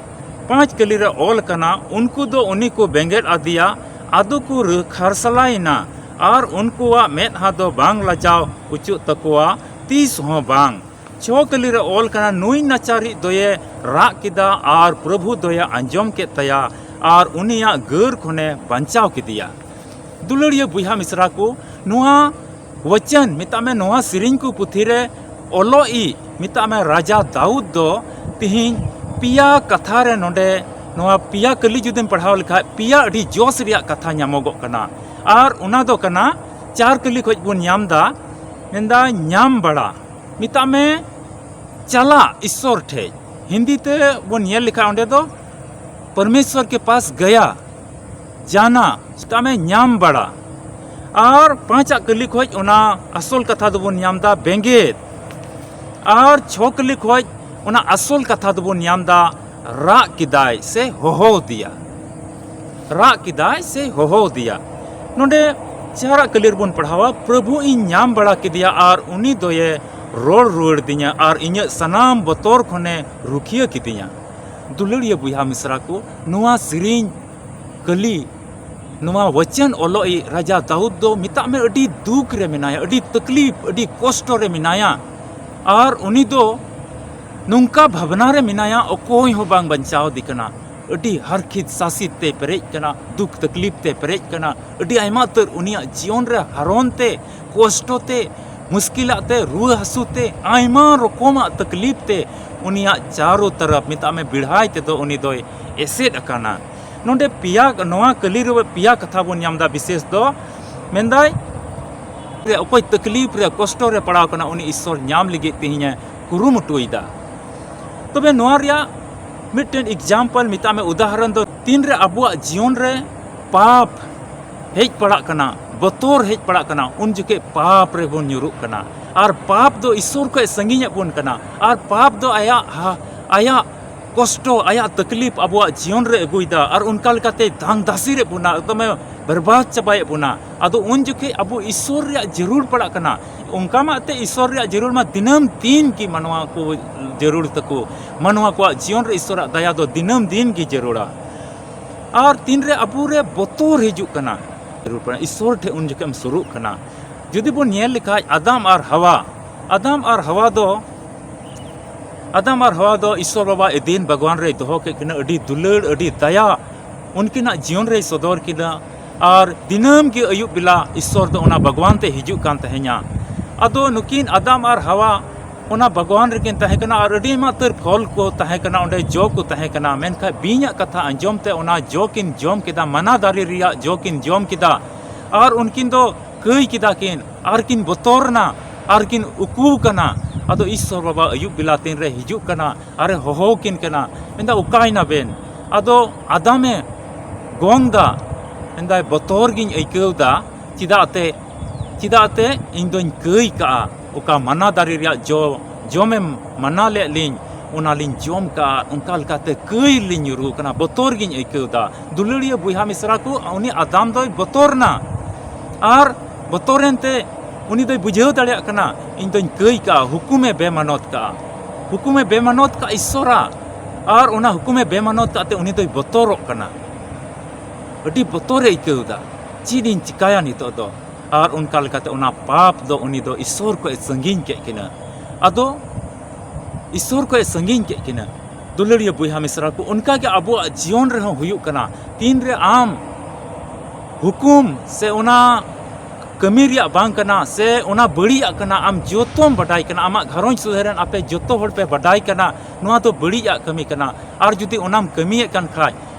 ᱯᱟᱸᱪ ᱠᱟᱹᱞᱤ ᱨᱮ ᱚᱞ ᱠᱟᱱᱟ, ᱩᱱᱠᱩ ᱫᱚ ᱩᱱᱤ ᱠᱚ ᱵᱮᱸᱜᱮᱫ ᱟᱫᱮᱭᱟ, ᱟᱫᱚ ᱠᱚ ᱨᱟᱹ-, ᱠᱷᱟᱨᱥᱟᱞᱟᱭᱮᱱᱟ ᱟᱨ ᱩᱱᱠᱩᱣᱟᱜ ᱢᱮᱫᱦᱟ ᱫᱚ ᱵᱟᱝ ᱞᱟᱡᱟᱣ ᱚᱪᱚᱜ ᱛᱟᱠᱚᱣᱟ ᱛᱤᱥ ᱦᱚᱸ ᱵᱟᱝ᱾ ᱪᱷᱚ ᱠᱟᱹᱞᱤ ᱨᱮ ᱚᱞ ᱠᱟᱱᱟ, ᱱᱩᱭ ᱱᱟᱪᱟᱨᱤᱡ ᱫᱚᱭᱮ ᱨᱟᱜ ᱠᱮᱫᱟ ᱟᱨ ᱯᱨᱚᱵᱷᱩ ᱫᱚᱭᱮ ᱟᱸᱡᱚᱢ ᱠᱮᱫ ᱛᱟᱭᱟ ᱟᱨ ᱩᱱᱤᱭᱟᱜ ᱜᱟᱹᱨ ᱠᱷᱚᱱᱮ ᱵᱟᱧᱪᱟᱣ ᱠᱮᱫᱮᱭᱟ᱾ ᱫᱩᱞᱟᱹᱲᱤᱭᱟᱹ ᱵᱚᱭᱦᱟ ᱢᱤᱥᱨᱟ ᱠᱚ, ᱱᱚᱣᱟ ᱣᱟᱪᱚᱱ, ᱢᱮᱛᱟᱜ ᱢᱮ, ᱱᱚᱣᱟ ᱥᱮᱨᱮᱧ ᱠᱚ ᱯᱩᱛᱷᱤ ᱨᱮ ᱚᱞᱚᱜ ᱤᱡ, ᱢᱮᱛᱟᱜ ᱢᱮ, ᱨᱟᱡᱟ ᱫᱟᱣᱩᱫ ᱫᱚ ᱛᱤᱦᱤᱧ ᱯᱮᱭᱟ ᱠᱟᱛᱷᱟ ᱨᱮ, ᱱᱚᱰᱮ ᱱᱚᱣᱟ ᱯᱮᱭᱟ ᱠᱟᱹᱞᱤ ᱡᱩᱫᱤᱢ ᱯᱟᱲᱦᱟᱣ ᱞᱮᱠᱷᱟᱡ, ᱯᱮᱭᱟ ᱟᱹᱰᱤ ᱡᱚᱥ ᱨᱮᱭᱟᱜ ᱠᱟᱛᱷᱟ ᱧᱟᱢᱚᱜᱚᱜ ᱠᱟᱱᱟ᱾ ᱟᱨ ᱚᱱᱟ ᱫᱚ ᱠᱟᱱᱟ, ᱪᱟᱨ ᱠᱟᱹᱞᱤ ᱠᱷᱚᱡ ᱵᱚᱱ ᱧᱟᱢ ᱫᱟ, ᱢᱮᱱᱫᱟ ᱧᱟᱢ ᱵᱟᱲᱟ, ᱢᱮᱛᱟᱜ ᱢᱮ ᱪᱟᱞᱟᱜ ᱤᱥᱥᱚᱨ ᱴᱷᱮᱡ᱾ ᱦᱤᱱᱫᱤ ᱛᱮ ᱵᱚᱱ ᱧᱮᱞ ᱞᱮᱠᱷᱟᱡ ᱚᱸᱰᱮ ᱫᱚ ᱯᱚᱨᱢᱮᱥᱣᱚᱨ ᱠᱮ ᱯᱟᱥ ᱜᱟᱭᱟ, ᱡᱟᱱᱟ, ᱢᱮᱛᱟᱜ ᱢᱮ ᱧᱟᱢ ᱵᱟᱲᱟ᱾ ᱟᱨ ᱯᱟᱸᱪᱟᱜ ᱠᱟᱹᱞᱤ ᱠᱷᱚᱡ ᱚᱱᱟ ᱟᱥᱚᱞ ᱠᱟᱛᱷᱟ ᱫᱚᱵᱚᱱ ᱧᱟᱢ ᱮᱫᱟ ᱵᱮᱸᱜᱮᱫ᱾ ᱟᱨ ᱪᱷᱚ ᱠᱟᱹᱞᱤ ᱠᱷᱚᱡ ᱚᱱᱟ ᱟᱥᱚᱞ ᱠᱟᱛᱷᱟ ᱫᱚᱵᱚᱱ ᱧᱟᱢ ᱮᱫᱟ ᱨᱟᱜ ᱠᱮᱫᱟᱭ ᱥᱮ ᱦᱚᱦᱚ ᱟᱫᱮᱭᱟ᱾ ᱨᱟᱜ ᱠᱮᱫᱟᱭ ᱥᱮ ᱦᱚᱦᱚ ᱟᱫᱮᱭᱟ᱾ ᱱᱚᱰᱮ ᱪᱟᱨᱟᱜ ᱠᱟᱹᱞᱤ ᱨᱮᱵᱚᱱ ᱯᱟᱲᱦᱟᱣᱟ, "ᱯᱨᱚᱵᱷᱩ ᱤᱧ ᱧᱟᱢ ᱵᱟᱲᱟ ᱠᱮᱫᱮᱭᱟ ᱟᱨ ᱩᱱᱤ ᱫᱚᱭᱮ ᱨᱚᱲ ᱨᱩᱣᱟᱹᱲ ᱫᱤᱧᱟ ᱟᱨ ᱤᱧᱟᱹᱜ ᱥᱟᱱᱟᱢ ᱵᱚᱛᱚᱨ ᱠᱷᱚᱱᱮ ᱨᱩᱠᱷᱤᱭᱟᱹ ᱠᱤᱫᱤᱧᱟ᱾" ᱫᱩᱞᱟᱹᱲᱤᱭᱟᱹ ᱵᱚᱭᱦᱟ ᱢᱤᱥᱨᱟ ᱠᱚ, ᱱᱚᱣᱟ ᱥᱮᱨᱮᱧ ᱠᱟᱹᱞᱤ, ᱱᱚᱣᱟ ᱣᱟᱪᱚᱱ ᱚᱞᱚᱜ ᱤᱡ ᱨᱟᱡᱟ ᱫᱟᱣᱩᱫ ᱫᱚ, ᱢᱮᱛᱟᱜ ᱢᱮ, ᱟᱹᱰᱤ ᱫᱩᱠ ᱨᱮ ᱢᱮᱱᱟᱭᱟ, ᱟᱹᱰᱤ ᱛᱟᱠᱞᱤᱯ, ᱟᱹᱰᱤ ᱠᱚᱥᱴᱚ ᱨᱮ ᱢᱮᱱᱟᱭᱟ᱾ ᱟᱨ ᱩᱱᱤ ᱫᱚ ᱱᱚᱝᱠᱟ ᱵᱷᱟᱵᱽᱱᱟ ᱨᱮ ᱢᱮᱱᱟᱭᱟ, ᱚᱠᱚᱭ ᱦᱚᱸ ᱵᱟᱝ ᱵᱟᱧᱪᱟᱣ ᱫᱮ ᱠᱟᱱᱟ᱾ ᱟᱹᱰᱤ ᱦᱟᱨᱠᱷᱤᱛ ᱥᱟᱥᱤᱛ ᱛᱮ ᱯᱮᱨᱮᱡ ᱠᱟᱱᱟ, ᱫᱩᱠ ᱛᱟᱠᱞᱤᱯ ᱛᱮ ᱯᱮᱨᱮᱡ ᱠᱟᱱᱟ᱾ ᱟᱹᱰᱤ ᱟᱭᱢᱟ ᱩᱛᱟᱹᱨ ᱩᱱᱤᱭᱟᱜ ᱡᱤᱭᱚᱱ ᱨᱮ ᱦᱟᱨᱚᱱ ᱛᱮ, ᱠᱚᱥᱴᱚ ᱛᱮ, ᱢᱩᱥᱠᱤᱞᱟᱜ ᱛᱮ, ᱨᱩᱣᱟᱹ ᱦᱟᱹᱥᱩ ᱛᱮ, ᱟᱭᱢᱟ ᱨᱚᱠᱚᱢᱟᱜ ᱛᱟᱠᱞᱤᱯ ᱛᱮ ᱩᱱᱤᱭᱟᱜ ᱪᱟᱨᱚ ᱛᱟᱨᱟᱯ, ᱢᱮᱛᱟᱜ ᱢᱮ, ᱵᱮᱲᱦᱟᱭ ᱛᱮᱫᱚ ᱩᱱᱤ ᱫᱚᱭ ᱮᱥᱮᱫ ᱟᱠᱟᱱᱟ᱾ ᱱᱚᱰᱮ ᱯᱮᱭᱟ, ᱱᱚᱣᱟ ᱠᱟᱹᱞᱤ ᱨᱮ ᱯᱮᱭᱟ ᱠᱟᱛᱷᱟ ᱵᱚᱱ ᱧᱟᱢ ᱮᱫᱟ ᱵᱤᱥᱮᱥ ᱫᱚ, ᱢᱮᱱᱫᱟᱭ, ᱚᱠᱚᱭ ᱛᱟᱠᱞᱤᱯ ᱨᱮ, ᱠᱚᱥᱴᱚ ᱨᱮ ᱯᱟᱲᱟᱣ ᱠᱟᱱᱟ, ᱩᱱᱤ ᱤᱥᱥᱚᱨ ᱧᱟᱢ ᱞᱟᱹᱜᱤᱫ ᱛᱮᱦᱮᱧᱮ ᱠᱩᱨᱩᱢᱩᱴᱩᱭᱮᱫᱟ᱾ ᱛᱚᱵᱮ ᱱᱚᱣᱟ ᱨᱮᱭᱟᱜ ᱢᱤᱫᱴᱮᱱ example, ᱢᱮᱛᱟᱜ ᱢᱮ, ᱩᱫᱟᱦᱚᱨᱚᱱ ᱫᱚ, ᱛᱤᱱᱨᱮ ᱟᱵᱚᱣᱟᱜ ᱡᱤᱭᱚᱱ ᱨᱮ ᱯᱟᱯ ᱦᱮᱡ ᱯᱟᱲᱟᱜ ᱠᱟᱱᱟ, ᱵᱚᱛᱚᱨ ᱦᱮᱡ ᱯᱟᱲᱟᱜ ᱠᱟᱱᱟ, ᱩᱱ ᱡᱚᱠᱷᱮᱡ ᱯᱟᱯ ᱨᱮᱵᱚᱱ ᱧᱩᱨᱩᱜ ᱠᱟᱱᱟ᱾ ᱟᱨ ᱯᱟᱯ ᱫᱚ ᱤᱥᱥᱚᱨ ᱠᱷᱚᱱ ᱥᱟᱺᱜᱤᱧ ᱮᱫ ᱵᱚᱱ ᱠᱟᱱᱟ᱾ ᱟᱨ ᱯᱟᱯ ᱫᱚ ᱟᱭᱟᱜ ᱦᱟ-, ᱟᱭᱟᱜ ᱠᱚᱥᱴᱚ, ᱟᱭᱟᱜ ᱛᱟᱠᱞᱤᱯ ᱟᱵᱚᱣᱟᱜ ᱡᱤᱭᱚᱱ ᱨᱮ ᱟᱹᱜᱩᱭᱮᱫᱟ᱾ ᱟᱨ ᱚᱱᱠᱟ ᱞᱮᱠᱟᱛᱮ ᱫᱷᱟᱝ ᱫᱷᱟᱥᱤᱨ ᱮᱫ ᱵᱚᱱᱟ, ᱮᱠᱫᱚᱢᱮ ᱵᱮᱨᱵᱟᱫ ᱪᱟᱵᱟᱭᱮᱫ ᱵᱚᱱᱟ᱾ ᱟᱫᱚ ᱩᱱ ᱡᱚᱠᱷᱮᱡ ᱟᱵᱚ ᱤᱥᱥᱚᱨ ᱨᱮᱭᱟᱜ ᱡᱟᱹᱨᱩᱲ ᱯᱟᱲᱟᱜ ᱠᱟᱱᱟ᱾ ᱚᱱᱠᱟ ᱢᱟ ᱮᱱᱛᱮ ᱤᱥᱥᱚᱨ ᱨᱮᱭᱟᱜ ᱡᱟᱹᱨᱩᱲ ᱢᱟ ᱫᱤᱱᱟᱹᱢ ᱫᱤᱱ ᱜᱮ ᱢᱟᱱᱣᱟ ᱠᱚ ᱡᱟᱹᱨᱩᱲ ᱛᱟᱠᱚ᱾ ᱢᱟᱱᱣᱟ ᱠᱚᱣᱟᱜ ᱡᱤᱭᱚᱱ ᱨᱮ ᱤᱥᱥᱚᱨᱟᱜ ᱫᱟᱭᱟ ᱫᱚ ᱫᱤᱱᱟᱹᱢ ᱫᱤᱱ ᱜᱮ ᱡᱟᱹᱨᱩᱲᱟ᱾ ᱟᱨ ᱛᱤᱱᱨᱮ ᱟᱵᱚᱨᱮ ᱵᱚᱛᱚᱨ ᱦᱤᱡᱩᱜ ᱠᱟᱱᱟ, ᱡᱟᱹᱨᱩᱲ ᱠᱟᱱᱟ, ᱤᱥᱥᱚᱨ ᱴᱷᱮᱱ ᱩᱱ ᱡᱚᱠᱷᱮᱡ ᱮᱢ ᱥᱩᱨᱩᱜ ᱠᱟᱱᱟ᱾ ᱡᱩᱫᱤ ᱵᱚᱱ ᱧᱮᱞ ᱞᱮᱠᱷᱟᱡ, ᱟᱫᱟᱢ ᱟᱨ ᱦᱟᱣᱟ, ᱟᱫᱟᱢ ᱟᱨ ᱦᱟᱣᱟ ᱫᱚ, ᱟᱫᱟᱢ ᱟᱨ ᱦᱟᱣᱟ ᱫᱚ ᱤᱥᱥᱚᱨ ᱵᱟᱵᱟ ᱮᱫᱮᱱ ᱵᱟᱜᱽᱣᱟᱱ ᱨᱮᱭ ᱫᱚᱦᱚ ᱠᱮᱫ ᱠᱤᱱᱟ, ᱟᱹᱰᱤ ᱫᱩᱞᱟᱹᱲ, ᱟᱹᱰᱤ ᱫᱟᱭᱟ ᱩᱱᱠᱤᱱᱟᱜ ᱡᱤᱭᱚᱱ ᱨᱮᱭ ᱥᱚᱫᱚᱨ ᱠᱮᱫᱟ᱾ ᱟᱨ ᱫᱤᱱᱟᱹᱢ ᱜᱮ ᱟᱹᱭᱩᱵ ᱵᱮᱞᱟ ᱤᱥᱥᱚᱨ ᱫᱚ ᱚᱱᱟ ᱵᱟᱜᱽᱣᱟᱱ ᱛᱮ ᱦᱤᱡᱩᱜ ᱠᱟᱱ ᱛᱟᱦᱮᱸᱧᱟ᱾ ᱟᱫᱚ ᱱᱩᱠᱤᱱ ᱟᱫᱟᱢ ᱟᱨ ᱦᱟᱣᱟ ᱚᱱᱟ ᱵᱟᱜᱽᱣᱟᱱ ᱨᱮᱠᱤᱱ ᱛᱟᱦᱮᱸ ᱠᱟᱱᱟ ᱟᱨ ᱟᱹᱰᱤ ᱟᱭᱢᱟ ᱩᱛᱟᱹᱨ ᱯᱷᱚᱞ ᱠᱚ ᱛᱟᱦᱮᱸ ᱠᱟᱱᱟ, ᱚᱸᱰᱮ ᱡᱚ ᱠᱚ ᱛᱟᱦᱮᱸ ᱠᱟᱱᱟ᱾ ᱢᱮᱱᱠᱷᱟᱱ ᱵᱤᱧᱟᱜ ᱠᱟᱛᱷᱟ ᱟᱸᱡᱚᱢ ᱛᱮ ᱚᱱᱟ ᱡᱚ ᱠᱤᱱ ᱡᱚᱢ ᱠᱮᱫᱟ, ᱢᱟᱱᱟ ᱫᱟᱨᱮ ᱨᱮᱭᱟᱜ ᱡᱚ ᱠᱤᱱ ᱡᱚᱢ ᱠᱮᱫᱟ᱾ ᱟᱨ ᱩᱱᱠᱤᱱ ᱫᱚ ᱠᱟᱹᱭ ᱠᱮᱫᱟ ᱠᱤᱱ ᱟᱨ ᱠᱤᱱ ᱵᱚᱛᱚᱨ ᱮᱱᱟ ᱟᱨ ᱠᱤᱱ ᱩᱠᱩ ᱠᱟᱱᱟ᱾ ᱟᱫᱚ ᱤᱥᱥᱚᱨ ᱵᱟᱵᱟ ᱟᱹᱭᱩᱵ ᱵᱮᱞᱟ ᱛᱤᱱᱨᱮ ᱦᱤᱡᱩᱜ ᱠᱟᱱᱟ ᱟᱨᱮ ᱦᱚᱦᱚ ᱠᱤᱱ ᱠᱟᱱᱟ, ᱢᱮᱱᱫᱟ, "ᱚᱠᱟᱭ ᱱᱟᱵᱮᱱ?" ᱟᱫᱚ ᱟᱫᱟᱢᱮ ᱜᱚᱝ ᱫᱟ, ᱢᱮᱱᱫᱟᱭ, "ᱵᱚᱛᱚᱨ ᱜᱤᱧ ᱟᱹᱭᱠᱟᱹᱣ ᱫᱟ, ᱪᱮᱫᱟᱜ ᱛᱮ, ᱪᱮᱫᱟᱜ ᱛᱮ ᱤᱧ ᱫᱚᱧ ᱠᱟᱹᱭ ᱠᱟᱜᱼᱟ? ᱚᱠᱟ ᱢᱟᱱᱟ ᱫᱟᱨᱮ ᱨᱮᱭᱟᱜ ᱡᱚ ᱡᱚᱢᱮᱢ ᱢᱟᱱᱟ ᱞᱮᱫ ᱞᱤᱧ, ᱚᱱᱟ ᱞᱤᱧ ᱡᱚᱢ ᱠᱟᱜᱼᱟ, ᱚᱱᱠᱟ ᱞᱮᱠᱟᱛᱮ ᱠᱟᱹᱭ ᱞᱤᱧ ᱧᱩᱨᱩ ᱠᱟᱱᱟ, ᱵᱚᱛᱚᱨ ᱜᱤᱧ ᱟᱹᱭᱠᱟᱹᱣ ᱫᱟ᱾ ᱫᱩᱞᱟᱹᱲᱤᱭᱟᱹ ᱵᱚᱭᱦᱟ ᱢᱤᱥᱨᱟ ᱠᱚ, ᱩᱱᱤ ᱟᱫᱟᱢ ᱫᱚᱭ ᱵᱚᱛᱚᱨ ᱱᱟ, ᱟᱨ ᱵᱚᱛᱚᱨᱮᱱ ᱛᱮ ᱩᱱᱤ ᱫᱚᱭ ᱵᱩᱡᱷᱟᱹᱣ ᱫᱟᱲᱮᱭᱟᱜ ᱠᱟᱱᱟ, ᱤᱧ ᱫᱚᱧ ᱠᱟᱹᱭ ᱠᱟᱜᱼᱟ, ᱦᱩᱠᱩᱢᱮ ᱵᱮᱢᱟᱱᱚᱛ ᱠᱟᱜᱼᱟ, ᱦᱩᱠᱩᱢᱮ ᱵᱮᱢᱟᱱᱚᱛ ᱠᱟᱜᱼᱟ ᱤᱥᱥᱚᱨᱟᱜ, ᱟᱨ ᱚᱱᱟ ᱦᱩᱠᱩᱢᱮ ᱵᱮᱢᱟᱱᱚᱛ ᱠᱟᱜ ᱛᱮ ᱩᱱᱤ ᱫᱚᱭ ᱵᱚᱛᱚᱨᱚᱜ ᱠᱟᱱᱟ, ᱟᱹᱰᱤ ᱵᱚᱛᱚᱨᱮ ᱟᱹᱭᱠᱟᱹᱣ ᱫᱟ᱾ ᱪᱮᱫ ᱤᱧ ᱪᱤᱠᱟᱭᱟ ᱱᱤᱛᱚᱜ ᱫᱚ? ᱟᱨ ᱚᱱᱠᱟ ᱞᱮᱠᱟᱛᱮ ᱚᱱᱟ ᱯᱟᱯ ᱫᱚ ᱩᱱᱤ ᱫᱚ ᱤᱥᱥᱚᱨ ᱠᱷᱚᱱ ᱮ ᱥᱟᱺᱜᱤᱧ ᱠᱮᱫ ᱠᱤᱱᱟ᱾ ᱟᱫᱚ ᱤᱥᱥᱚᱨ ᱠᱷᱚᱱ ᱮ ᱥᱟᱺᱜᱤᱧ ᱠᱮᱫ ᱠᱤᱱᱟ᱾ ᱫᱩᱞᱟᱹᱲᱤᱭᱟᱹ ᱵᱚᱭᱦᱟ ᱢᱤᱥᱨᱟ ᱠᱚ, ᱚᱱᱠᱟ ᱜᱮ ᱟᱵᱚᱣᱟᱜ ᱡᱤᱭᱚᱱ ᱨᱮᱦᱚᱸ ᱦᱩᱭᱩᱜ ᱠᱟᱱᱟ᱾ ᱛᱤᱱ ᱨᱮ ᱟᱢ ᱦᱩᱠᱩᱢ ᱥᱮ ᱚᱱᱟ ᱠᱟᱹᱢᱤ ᱨᱮᱭᱟᱜ ᱵᱟᱝ ᱠᱟᱱᱟ ᱥᱮ ᱚᱱᱟ ᱵᱟᱹᱲᱤᱡᱟᱜ ᱠᱟᱱᱟ, ᱟᱢ ᱡᱚᱛᱚᱢ ᱵᱟᱰᱟᱭ ᱠᱟᱱᱟ, ᱟᱢᱟᱜ ᱜᱷᱟᱨᱚᱸᱡᱽ ᱥᱚᱸᱜᱮ ᱨᱮᱱ ᱟᱯᱮ ᱡᱚᱛᱚ ᱦᱚᱲ ᱯᱮ ᱵᱟᱰᱟᱭ ᱠᱟᱱᱟ ᱱᱚᱣᱟ ᱫᱚ ᱵᱟᱹᱲᱤᱡᱟᱜ ᱠᱟᱹᱢᱤ ᱠᱟᱱᱟ, ᱟᱨ ᱡᱩᱫᱤ ᱚᱱᱟᱢ ᱠᱟᱹᱢᱤᱭᱮᱫ ᱠᱟᱱ ᱠᱷᱟᱡ,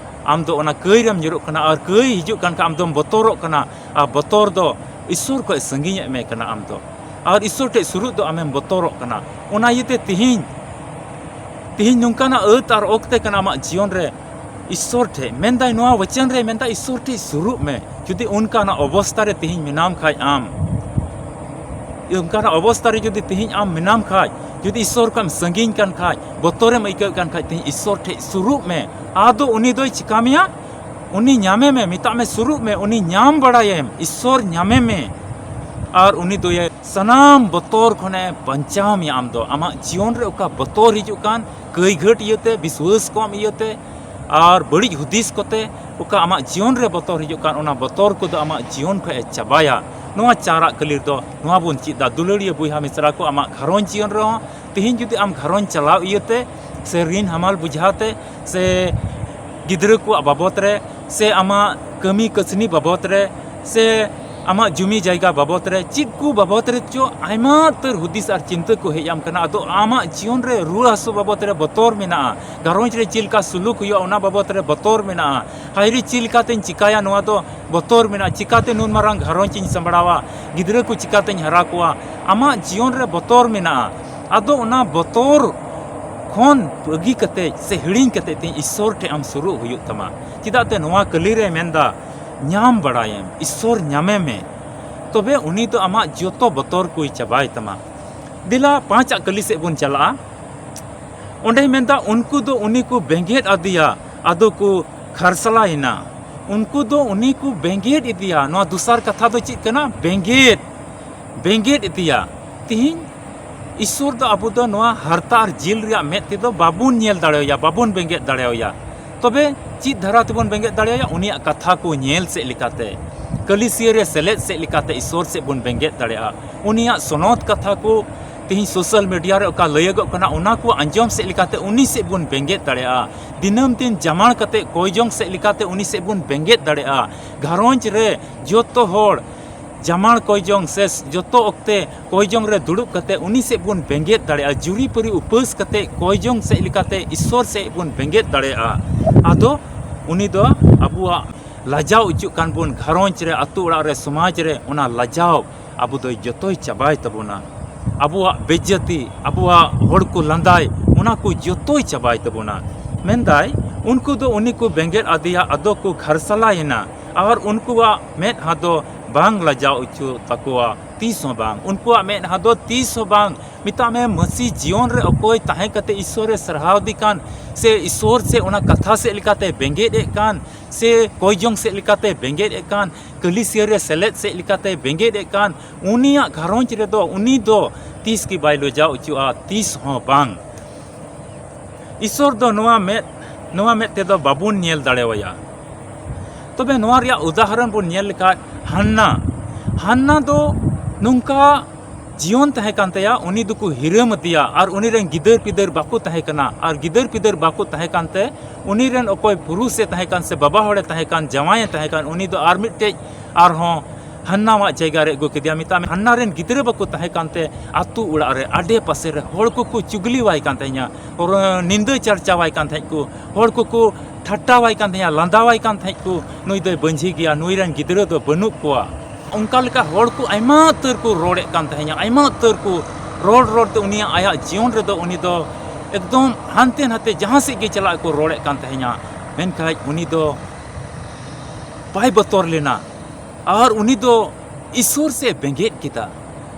ᱟᱢ ᱫᱚ ᱚᱱᱟ ᱠᱟᱹᱭ ᱨᱮᱢ ᱧᱩᱨᱩᱜ ᱠᱟᱱᱟ, ᱟᱨ ᱠᱟᱹᱭ ᱦᱤᱡᱩᱜ ᱠᱟᱱ ᱠᱷᱟᱡ ᱟᱢ ᱫᱚᱢ ᱵᱚᱛᱚᱨᱚᱜ ᱠᱟᱱᱟ, ᱟᱨ ᱵᱚᱛᱚᱨ ᱫᱚ ᱤᱥᱥᱚᱨ ᱠᱷᱚᱱ ᱥᱟᱺᱜᱤᱧᱮᱫ ᱢᱮ ᱠᱟᱱᱟ ᱟᱢ ᱫᱚ, ᱟᱨ ᱤᱥᱥᱚᱨ ᱴᱷᱮᱡ ᱥᱩᱨᱩᱜ ᱫᱚ ᱟᱢᱮᱢ ᱵᱚᱛᱚᱨᱚᱜ ᱠᱟᱱᱟ᱾ ᱚᱱᱟ ᱤᱭᱟᱹᱛᱮ ᱛᱤᱦᱤᱧ, ᱛᱤᱦᱤᱧ ᱱᱚᱝᱠᱟᱱᱟᱜ ᱟᱹᱛ ᱟᱨ ᱚᱠᱛᱮ ᱠᱟᱱᱟ ᱟᱢᱟᱜ ᱡᱤᱭᱚᱱ ᱨᱮ, ᱤᱥᱥᱚᱨ ᱴᱷᱮᱡ ᱢᱮᱱᱫᱟᱭ, ᱱᱚᱣᱟ ᱵᱚᱪᱚᱱ ᱨᱮ ᱢᱮᱱᱫᱟᱭ, ᱤᱥᱥᱚᱨ ᱴᱷᱮᱡ ᱥᱩᱨᱩᱜ ᱢᱮ᱾ ᱡᱩᱫᱤ ᱚᱱᱠᱟᱱᱟᱜ ᱚᱵᱚᱥᱛᱟ ᱨᱮ ᱛᱤᱦᱤᱧ ᱢᱮᱱᱟᱢ ᱠᱷᱟᱡ ᱟᱢ, ᱚᱱᱠᱟᱱᱟᱜ ᱚᱵᱚᱥᱛᱟ ᱨᱮ ᱡᱩᱫᱤ ᱛᱤᱦᱤᱧ ᱟᱢ ᱢᱮᱱᱟᱢ ᱠᱷᱟᱡ, ᱡᱩᱫᱤ ᱤᱥᱥᱚᱨ ᱠᱷᱚᱱ ᱮᱢ ᱥᱟᱺᱜᱤᱧ ᱠᱟᱱ ᱠᱷᱟᱡ, ᱵᱚᱛᱚᱨᱮᱢ ᱟᱹᱭᱠᱟᱹᱣ ᱠᱟᱱ ᱠᱷᱟᱡ, ᱛᱤᱦᱤᱧ ᱤᱥᱥᱚᱨ ᱴᱷᱮᱡ ᱥᱩᱨᱩᱜ ᱢᱮ᱾ ᱟᱫᱚ ᱩᱱᱤ ᱫᱚᱭ ᱪᱤᱠᱟ ᱢᱮᱭᱟ? ᱩᱱᱤ ᱧᱟᱢᱮ ᱢᱮ, ᱢᱮᱛᱟᱜ ᱢᱮ ᱥᱩᱨᱩᱜ ᱢᱮ, ᱩᱱᱤ ᱧᱟᱢ ᱵᱟᱲᱟᱭᱮᱢ, ᱤᱥᱥᱚᱨ ᱧᱟᱢᱮ ᱢᱮ᱾ ᱟᱨ ᱩᱱᱤ ᱫᱚᱭ ᱥᱟᱱᱟᱢ ᱵᱚᱛᱚᱨ ᱠᱷᱚᱱᱮ ᱵᱟᱧᱪᱟᱣ ᱢᱮᱭᱟ᱾ ᱟᱢ ᱫᱚ ᱟᱢᱟᱜ ᱡᱤᱭᱚᱱ ᱨᱮ ᱚᱠᱟ ᱵᱚᱛᱚᱨ ᱦᱤᱡᱩᱜ ᱠᱟᱱ, ᱠᱟᱹᱭ ᱜᱷᱟᱹᱴ ᱤᱭᱟᱹᱛᱮ, ᱵᱤᱥᱣᱟᱹᱥ ᱠᱚᱢ ᱤᱭᱟᱹᱛᱮ, ᱟᱨ ᱵᱟᱹᱲᱤᱡ ᱦᱩᱫᱤᱥ ᱠᱚᱛᱮ ᱚᱠᱟ ᱟᱢᱟᱜ ᱡᱤᱭᱚᱱ ᱨᱮ ᱵᱚᱛᱚᱨ ᱦᱤᱡᱩᱜ ᱠᱟᱱ, ᱚᱱᱟ ᱵᱚᱛᱚᱨ ᱠᱚᱫᱚ ᱟᱢᱟᱜ ᱡᱤᱭᱚᱱ ᱠᱷᱚᱱ ᱮ ᱪᱟᱵᱟᱭᱟ᱾ ᱱᱚᱣᱟ ᱪᱟᱨᱟᱜ ᱠᱟᱹᱞᱤ ᱨᱮᱫᱚ ᱱᱚᱣᱟ ᱵᱚᱱ ᱪᱮᱫ ᱫᱟ, ᱫᱩᱞᱟᱹᱲᱤᱭᱟᱹ ᱵᱚᱭᱦᱟ ᱢᱤᱥᱨᱟ ᱠᱚ, ᱟᱢᱟᱜ ᱜᱷᱟᱨᱚᱸᱡᱽ ᱡᱤᱭᱚᱱ ᱨᱮᱦᱚᱸ, ᱛᱮᱦᱮᱧ ᱡᱩᱫᱤ ᱟᱢ ᱜᱷᱟᱨᱚᱸᱡᱽ ᱪᱟᱞᱟᱣ ᱤᱭᱟᱹᱛᱮ ᱥᱮ ᱨᱤᱱ ᱦᱟᱢᱟᱞ ᱵᱩᱡᱷᱟᱹᱣ ᱛᱮ ᱥᱮ ᱜᱤᱫᱽᱨᱟᱹ ᱠᱚᱣᱟᱜ ᱵᱟᱵᱚᱛ ᱨᱮ ᱥᱮ ᱟᱢᱟᱜ ᱠᱟᱹᱢᱤ ᱠᱟᱹᱥᱱᱤ ᱵᱟᱵᱚᱛ ᱨᱮ ᱥᱮ ᱟᱢᱟᱜ ᱡᱩᱢᱤ ᱡᱟᱭᱜᱟ ᱵᱟᱵᱚᱛ ᱨᱮ, ᱪᱮᱫ ᱠᱚ ᱵᱟᱵᱚᱛ ᱨᱮ ᱪᱚ ᱟᱭᱢᱟ ᱩᱛᱟᱹᱨ ᱦᱩᱫᱤᱥ ᱟᱨ ᱪᱤᱱᱛᱟᱹ ᱠᱚ ᱦᱮᱡ ᱟᱢ ᱠᱟᱱᱟ᱾ ᱟᱫᱚ ᱟᱢᱟᱜ ᱡᱤᱭᱚᱱ ᱨᱮ ᱨᱩᱣᱟᱹ ᱦᱟᱹᱥᱩ ᱵᱟᱵᱚᱛ ᱨᱮ ᱵᱚᱛᱚᱨ ᱢᱮᱱᱟᱜᱼᱟ, ᱜᱷᱟᱨᱚᱸᱡᱽ ᱨᱮ ᱪᱮᱫ ᱞᱮᱠᱟ ᱥᱩᱞᱩᱠ ᱦᱩᱭᱩᱜᱼᱟ ᱚᱱᱟ ᱵᱟᱵᱚᱛ ᱨᱮ ᱵᱚᱛᱚᱨ ᱢᱮᱱᱟᱜᱼᱟ, ᱦᱟᱭᱨᱮ ᱪᱮᱫ ᱞᱮᱠᱟᱛᱮᱧ ᱪᱤᱠᱟᱭᱟ ᱱᱚᱣᱟ ᱫᱚ ᱵᱚᱛᱚᱨ ᱢᱮᱱᱟᱜᱼᱟ, ᱪᱤᱠᱟᱛᱮ ᱱᱩᱱ ᱢᱟᱨᱟᱝ ᱜᱷᱟᱨᱚᱸᱡᱽ ᱤᱧ ᱥᱟᱢᱵᱲᱟᱣᱟ, ᱜᱤᱫᱽᱨᱟᱹ ᱠᱚ ᱪᱤᱠᱟᱛᱮᱧ ᱦᱟᱨᱟ ᱠᱚᱣᱟ, ᱟᱢᱟᱜ ᱡᱤᱭᱚᱱ ᱨᱮ ᱵᱚᱛᱚᱨ ᱢᱮᱱᱟᱜᱼᱟ᱾ ᱟᱫᱚ ᱚᱱᱟ ᱵᱚᱛᱚᱨ ᱠᱷᱚᱱ ᱵᱟᱹᱜᱤ ᱠᱟᱛᱮ ᱥᱮ ᱦᱤᱲᱤᱧ ᱠᱟᱛᱮ ᱛᱮᱦᱮᱧ ᱤᱥᱥᱚᱨ ᱴᱷᱮᱡ ᱟᱢ ᱥᱩᱨᱩᱜ ᱦᱩᱭᱩᱜ ᱛᱟᱢᱟ᱾ ᱪᱮᱫᱟᱜ ᱛᱮ ᱱᱚᱣᱟ ᱠᱟᱹᱞᱤ ᱨᱮ ᱢᱮᱱᱫᱟ, ᱧᱟᱢ ᱵᱟᱲᱟᱭᱮᱢ, ᱤᱥᱥᱚᱨ ᱧᱟᱢᱮ ᱢᱮ, ᱛᱚᱵᱮ ᱩᱱᱤ ᱫᱚ ᱟᱢᱟᱜ ᱡᱚᱛᱚ ᱵᱚᱛᱚᱨ ᱠᱚᱭ ᱪᱟᱵᱟᱭ ᱛᱟᱢᱟ᱾ ᱫᱮᱞᱟ ᱯᱟᱸᱪᱟᱜ ᱠᱟᱹᱞᱤ ᱥᱮᱫ ᱵᱚᱱ ᱪᱟᱞᱟᱜᱼᱟ᱾ ᱚᱸᱰᱮᱭ ᱢᱮᱱᱫᱟ, ᱩᱱᱠᱩ ᱫᱚ ᱩᱱᱤ ᱠᱚ ᱵᱮᱸᱜᱮᱫ ᱟᱫᱮᱭᱟ, ᱟᱫᱚ ᱠᱚ ᱠᱷᱟᱨᱥᱟᱞᱟᱭᱮᱱᱟ᱾ ᱩᱱᱠᱩ ᱫᱚ ᱩᱱᱤ ᱠᱚ ᱵᱮᱸᱜᱮᱫ ᱤᱫᱤᱭᱟ᱾ ᱱᱚᱣᱟ ᱫᱚᱥᱟᱨ ᱠᱟᱛᱷᱟ ᱫᱚ ᱪᱮᱫ ᱠᱟᱱᱟ? ᱵᱮᱸᱜᱮᱫ, ᱵᱮᱸᱜᱮᱫ ᱤᱫᱤᱭᱟ᱾ ᱛᱤᱦᱤᱧ ᱤᱥᱥᱚᱨ ᱫᱚ ᱟᱵᱚ ᱫᱚ ᱱᱚᱣᱟ ᱦᱟᱨᱛᱟ ᱟᱨ ᱡᱤᱞ ᱨᱮᱭᱟᱜ ᱢᱮᱫ ᱛᱮᱫᱚ ᱵᱟᱵᱚᱱ ᱧᱮᱞ ᱫᱟᱲᱮᱣᱟᱭᱟ, ᱵᱟᱵᱚᱱ ᱵᱮᱸᱜᱮᱫ ᱫᱟᱲᱮᱣᱟᱭᱟ᱾ ᱛᱚᱵᱮ ᱪᱮᱫ ᱫᱷᱟᱨᱟ ᱛᱮᱵᱚᱱ ᱵᱮᱸᱜᱮᱫ ᱫᱟᱲᱮᱣᱟᱭᱟ? ᱩᱱᱤᱭᱟᱜ ᱠᱟᱛᱷᱟ ᱠᱚ ᱧᱮᱞ ᱥᱮᱫ ᱞᱮᱠᱟᱛᱮ, ᱠᱟᱹᱞᱤᱥᱤᱭᱟᱹ ᱨᱮ ᱥᱮᱞᱮᱫ ᱥᱮᱫ ᱞᱮᱠᱟᱛᱮ ᱤᱥᱥᱚᱨ ᱥᱮᱫ ᱵᱚᱱ ᱵᱮᱸᱜᱮᱫ ᱫᱟᱲᱮᱭᱟᱜᱼᱟ᱾ ᱩᱱᱤᱭᱟᱜ ᱥᱚᱱᱚᱛ ᱠᱟᱛᱷᱟ ᱠᱚ ᱛᱮᱦᱮᱧ ᱥᱳᱥᱟᱞ ᱢᱤᱰᱤᱭᱟ ᱨᱮ ᱚᱠᱟ ᱞᱟᱹᱭᱟᱹᱜᱚᱜ ᱠᱟᱱᱟ, ᱚᱱᱟ ᱠᱚ ᱟᱸᱡᱚᱢ ᱥᱮᱫ ᱞᱮᱠᱟᱛᱮ ᱩᱱᱤ ᱥᱮᱫ ᱵᱚᱱ ᱵᱮᱸᱜᱮᱫ ᱫᱟᱲᱮᱭᱟᱜᱼᱟ᱾ ᱫᱤᱱᱟᱹᱢ ᱫᱤᱱ ᱡᱟᱢᱟᱲ ᱠᱟᱛᱮ ᱠᱚᱭ ᱡᱚᱝ ᱥᱮᱫ ᱞᱮᱠᱟᱛᱮ ᱩᱱᱤ ᱥᱮᱫ ᱵᱚᱱ ᱵᱮᱸᱜᱮᱫ ᱫᱟᱲᱮᱭᱟᱜᱼᱟ᱾ ᱜᱷᱟᱨᱚᱸᱡᱽ ᱨᱮ ᱡᱚᱛᱚ ᱦᱚᱲ ᱡᱟᱢᱟᱲ ᱠᱚᱭ ᱡᱚᱝ ᱥᱮ ᱡᱚᱛᱚ ᱚᱠᱛᱮ ᱠᱚᱭ ᱡᱚᱝ ᱨᱮ ᱫᱩᱲᱩᱵ ᱠᱟᱛᱮ ᱩᱱᱤ ᱥᱮᱫ ᱵᱚᱱ ᱵᱮᱸᱜᱮᱫ ᱫᱟᱲᱮᱭᱟᱜᱼᱟ᱾ ᱡᱩᱨᱤᱯᱟᱹᱨᱤ ᱩᱯᱟᱹᱥ ᱠᱟᱛᱮ ᱠᱚᱭ ᱡᱚᱝ ᱥᱮᱫ ᱞᱮᱠᱟᱛᱮ ᱤᱥᱥᱚᱨ ᱥᱮᱫ ᱵᱚᱱ ᱵᱮᱸᱜᱮᱫ ᱫᱟᱲᱮᱭᱟᱜᱼᱟ᱾ ᱟᱫᱚ ᱩᱱᱤ ᱫᱚ ᱟᱵᱚᱣᱟᱜ ᱞᱟᱡᱟᱣ ᱚᱪᱚᱜ ᱠᱟᱱ ᱵᱚᱱ, ᱜᱷᱟᱨᱚᱸᱡᱽ ᱨᱮ, ᱟᱹᱛᱩ ᱚᱲᱟᱜ ᱨᱮ, ᱥᱚᱢᱟᱡᱽ ᱨᱮ, ᱚᱱᱟ ᱞᱟᱡᱟᱣ ᱟᱵᱚ ᱫᱚᱭ ᱡᱚᱛᱚᱭ ᱪᱟᱵᱟᱭ ᱛᱟᱵᱚᱱᱟ᱾ ᱟᱵᱚᱣᱟᱜ ᱵᱮᱡᱡᱟᱹᱛᱤ, ᱟᱵᱚᱣᱟᱜ ᱦᱚᱲ ᱠᱚ ᱞᱟᱸᱫᱟᱭ, ᱚᱱᱟ ᱠᱚ ᱡᱚᱛᱚᱭ ᱪᱟᱵᱟᱭ ᱛᱟᱵᱚᱱᱟ᱾ ᱢᱮᱱᱫᱟᱭ, ᱩᱱᱠᱩ ᱫᱚ ᱩᱱᱤ ᱠᱚ ᱵᱮᱸᱜᱮᱫ ᱟᱫᱮᱭᱟ, ᱟᱫᱚ ᱠᱚ ᱠᱷᱟᱨᱥᱟᱞᱟᱭᱮᱱᱟ, ᱟᱨ ᱩᱱᱠᱩᱣᱟᱜ ᱢᱮᱫᱦᱟ ᱫᱚ ᱵᱟᱝ ᱞᱟᱡᱟᱣ ᱚᱪᱚ ᱛᱟᱠᱚᱣᱟ ᱛᱤᱥ ᱦᱚᱸ ᱵᱟᱝ᱾ ᱩᱱᱠᱩᱣᱟᱜ ᱢᱮᱫᱦᱟ ᱫᱚ ᱛᱤᱥ ᱦᱚᱸ ᱵᱟᱝ᱾ ᱢᱮᱛᱟᱜ ᱢᱮ, ᱢᱟᱹᱥᱤ ᱡᱤᱭᱚᱱ ᱨᱮ ᱚᱠᱚᱭ ᱛᱟᱦᱮᱸ ᱠᱟᱛᱮ ᱤᱥᱥᱚᱨᱮ ᱥᱟᱨᱦᱟᱣ ᱫᱮ ᱠᱟᱱ, ᱥᱮ ᱤᱥᱥᱚᱨ ᱥᱮ ᱚᱱᱟ ᱠᱟᱛᱷᱟ ᱥᱮᱫ ᱞᱮᱠᱟᱛᱮ ᱵᱮᱸᱜᱮᱫ ᱮᱫ ᱠᱟᱱ, ᱥᱮ ᱠᱚᱭ ᱡᱚᱝ ᱥᱮᱫ ᱞᱮᱠᱟᱛᱮ ᱵᱮᱸᱜᱮᱫ ᱮᱫ ᱠᱟᱱ, ᱠᱟᱹᱞᱤᱥᱤᱭᱟᱹ ᱨᱮ ᱥᱮᱞᱮᱫ ᱥᱮᱫ ᱞᱮᱠᱟᱛᱮ ᱵᱮᱸᱜᱮᱫ ᱮᱫ ᱠᱟᱱ, ᱩᱱᱤᱭᱟᱜ ᱜᱷᱟᱨᱚᱸᱡᱽ ᱨᱮᱫᱚ ᱩᱱᱤ ᱫᱚ ᱛᱤᱥ ᱜᱮ ᱵᱟᱭ ᱞᱚᱡᱟᱣ ᱚᱪᱚᱜᱼᱟ, ᱛᱤᱥ ᱦᱚᱸ ᱵᱟᱝ᱾ ᱤᱥᱥᱚᱨ ᱫᱚ ᱱᱚᱣᱟ ᱢᱮᱫ, ᱱᱚᱣᱟ ᱢᱮᱫ ᱛᱮᱫᱚ ᱵᱟᱵᱚᱱ ᱧᱮᱞ ᱫᱟᱲᱮᱣᱟᱭᱟ᱾ ᱛᱚᱵᱮ ᱱᱚᱣᱟ ᱨᱮᱭᱟᱜ ᱩᱫᱟᱦᱚᱨᱚᱱ ᱵᱚᱱ ᱧᱮᱞ ᱞᱮᱠᱷᱟᱡ, ᱦᱟᱱᱱᱟ, ᱦᱟᱱᱱᱟ ᱫᱚ ᱱᱚᱝᱠᱟ ᱡᱤᱭᱚᱱ ᱛᱟᱦᱮᱸ ᱠᱟᱱ ᱛᱟᱭᱟ, ᱩᱱᱤ ᱫᱚᱠᱚ ᱦᱤᱨᱟᱹᱢ ᱟᱫᱮᱭᱟ, ᱟᱨ ᱩᱱᱤ ᱨᱮᱱ ᱜᱤᱫᱟᱹᱨ ᱯᱤᱫᱟᱹᱨ ᱵᱟᱠᱚ ᱛᱟᱦᱮᱸ ᱠᱟᱱᱟ, ᱟᱨ ᱜᱤᱫᱟᱹᱨ ᱯᱤᱫᱟᱹᱨ ᱵᱟᱠᱚ ᱛᱟᱦᱮᱸ ᱠᱟᱱᱛᱮ, ᱩᱱᱤ ᱨᱮᱱ ᱚᱠᱚᱭ ᱯᱩᱨᱩᱥ ᱮ ᱛᱟᱦᱮᱸ ᱠᱟᱱ ᱥᱮ ᱵᱟᱵᱟ ᱦᱚᱲ ᱮ ᱛᱟᱦᱮᱸ ᱠᱟᱱ, ᱡᱟᱶᱟᱭ ᱮ ᱛᱟᱦᱮᱸ ᱠᱟᱱ, ᱩᱱᱤ ᱫᱚ ᱟᱨ ᱢᱤᱫᱴᱮᱡ ᱟᱨᱦᱚᱸ ᱦᱟᱱᱱᱟᱣᱟᱜ ᱡᱟᱭᱜᱟ ᱨᱮ ᱟᱹᱜᱩ ᱠᱮᱫᱮᱭᱟ᱾ ᱢᱮᱛᱟᱜ ᱢᱮ, ᱦᱟᱱᱱᱟ ᱨᱮᱱ ᱜᱤᱫᱽᱨᱟᱹ ᱵᱟᱠᱚ ᱛᱟᱦᱮᱸ ᱠᱟᱱᱛᱮ, ᱟᱛᱳ ᱚᱲᱟᱜ ᱨᱮ ᱟᱰᱮ ᱯᱟᱥᱮ ᱨᱮ ᱦᱚᱲ ᱠᱚᱠᱚ ᱪᱩᱜᱽᱞᱤᱣᱟᱭ ᱠᱟᱱ ᱛᱟᱦᱮᱸᱧᱟ, ᱨᱚ-, ᱱᱤᱸᱫᱟᱹ ᱪᱟᱨᱪᱟᱣᱟᱭ ᱠᱟᱱ ᱛᱟᱦᱮᱸᱫ ᱠᱚ, ᱦᱚᱲ ᱠᱚᱠᱚ ᱴᱷᱟᱴᱴᱟᱣᱟᱭ ᱠᱟᱱ ᱛᱟᱦᱮᱸᱧᱟ, ᱞᱟᱸᱫᱟᱣᱟᱭ ᱠᱟᱱ ᱛᱟᱦᱮᱸᱫ ᱠᱚ, ᱱᱩᱭ ᱫᱚᱭ ᱵᱟᱹᱧᱡᱷᱤ ᱜᱮᱭᱟ, ᱱᱩᱭ ᱨᱮᱱ ᱜᱤᱫᱽᱨᱟᱹ ᱫᱚ ᱵᱟᱹᱱᱩᱜ ᱠᱚᱣᱟ᱾ ᱚᱱᱠᱟ ᱞᱮᱠᱟ ᱦᱚᱲ ᱠᱚ ᱟᱭᱢᱟ ᱩᱛᱟᱹᱨ ᱠᱚ ᱨᱚᱲᱮᱫ ᱠᱟᱱ ᱛᱟᱦᱮᱸᱧᱟ, ᱟᱭᱢᱟ ᱩᱛᱟᱹᱨ ᱠᱚ ᱨᱚᱲ ᱨᱚᱲ ᱛᱮ ᱩᱱᱤᱭᱟᱜ, ᱟᱭᱟᱜ ᱡᱤᱭᱚᱱ ᱨᱮᱫᱚ ᱩᱱᱤ ᱫᱚ ᱮᱠᱫᱚᱢ ᱦᱟᱱᱛᱮ ᱱᱟᱛᱮ ᱡᱟᱦᱟᱸ ᱥᱮᱫ ᱜᱮ ᱪᱟᱞᱟᱜ ᱠᱚ ᱨᱚᱲᱮᱫ ᱠᱟᱱ ᱛᱟᱦᱮᱸᱧᱟ᱾ ᱢᱮᱱᱠᱷᱟᱱ ᱩᱱᱤ ᱫᱚ ᱵᱟᱭ ᱵᱚᱛᱚᱨ ᱞᱮᱱᱟ᱾ ᱟᱨ ᱩᱱᱤ ᱫᱚ ᱤᱥᱥᱚᱨ ᱥᱮᱫ ᱵᱮᱸᱜᱮᱫ ᱠᱮᱫᱟ᱾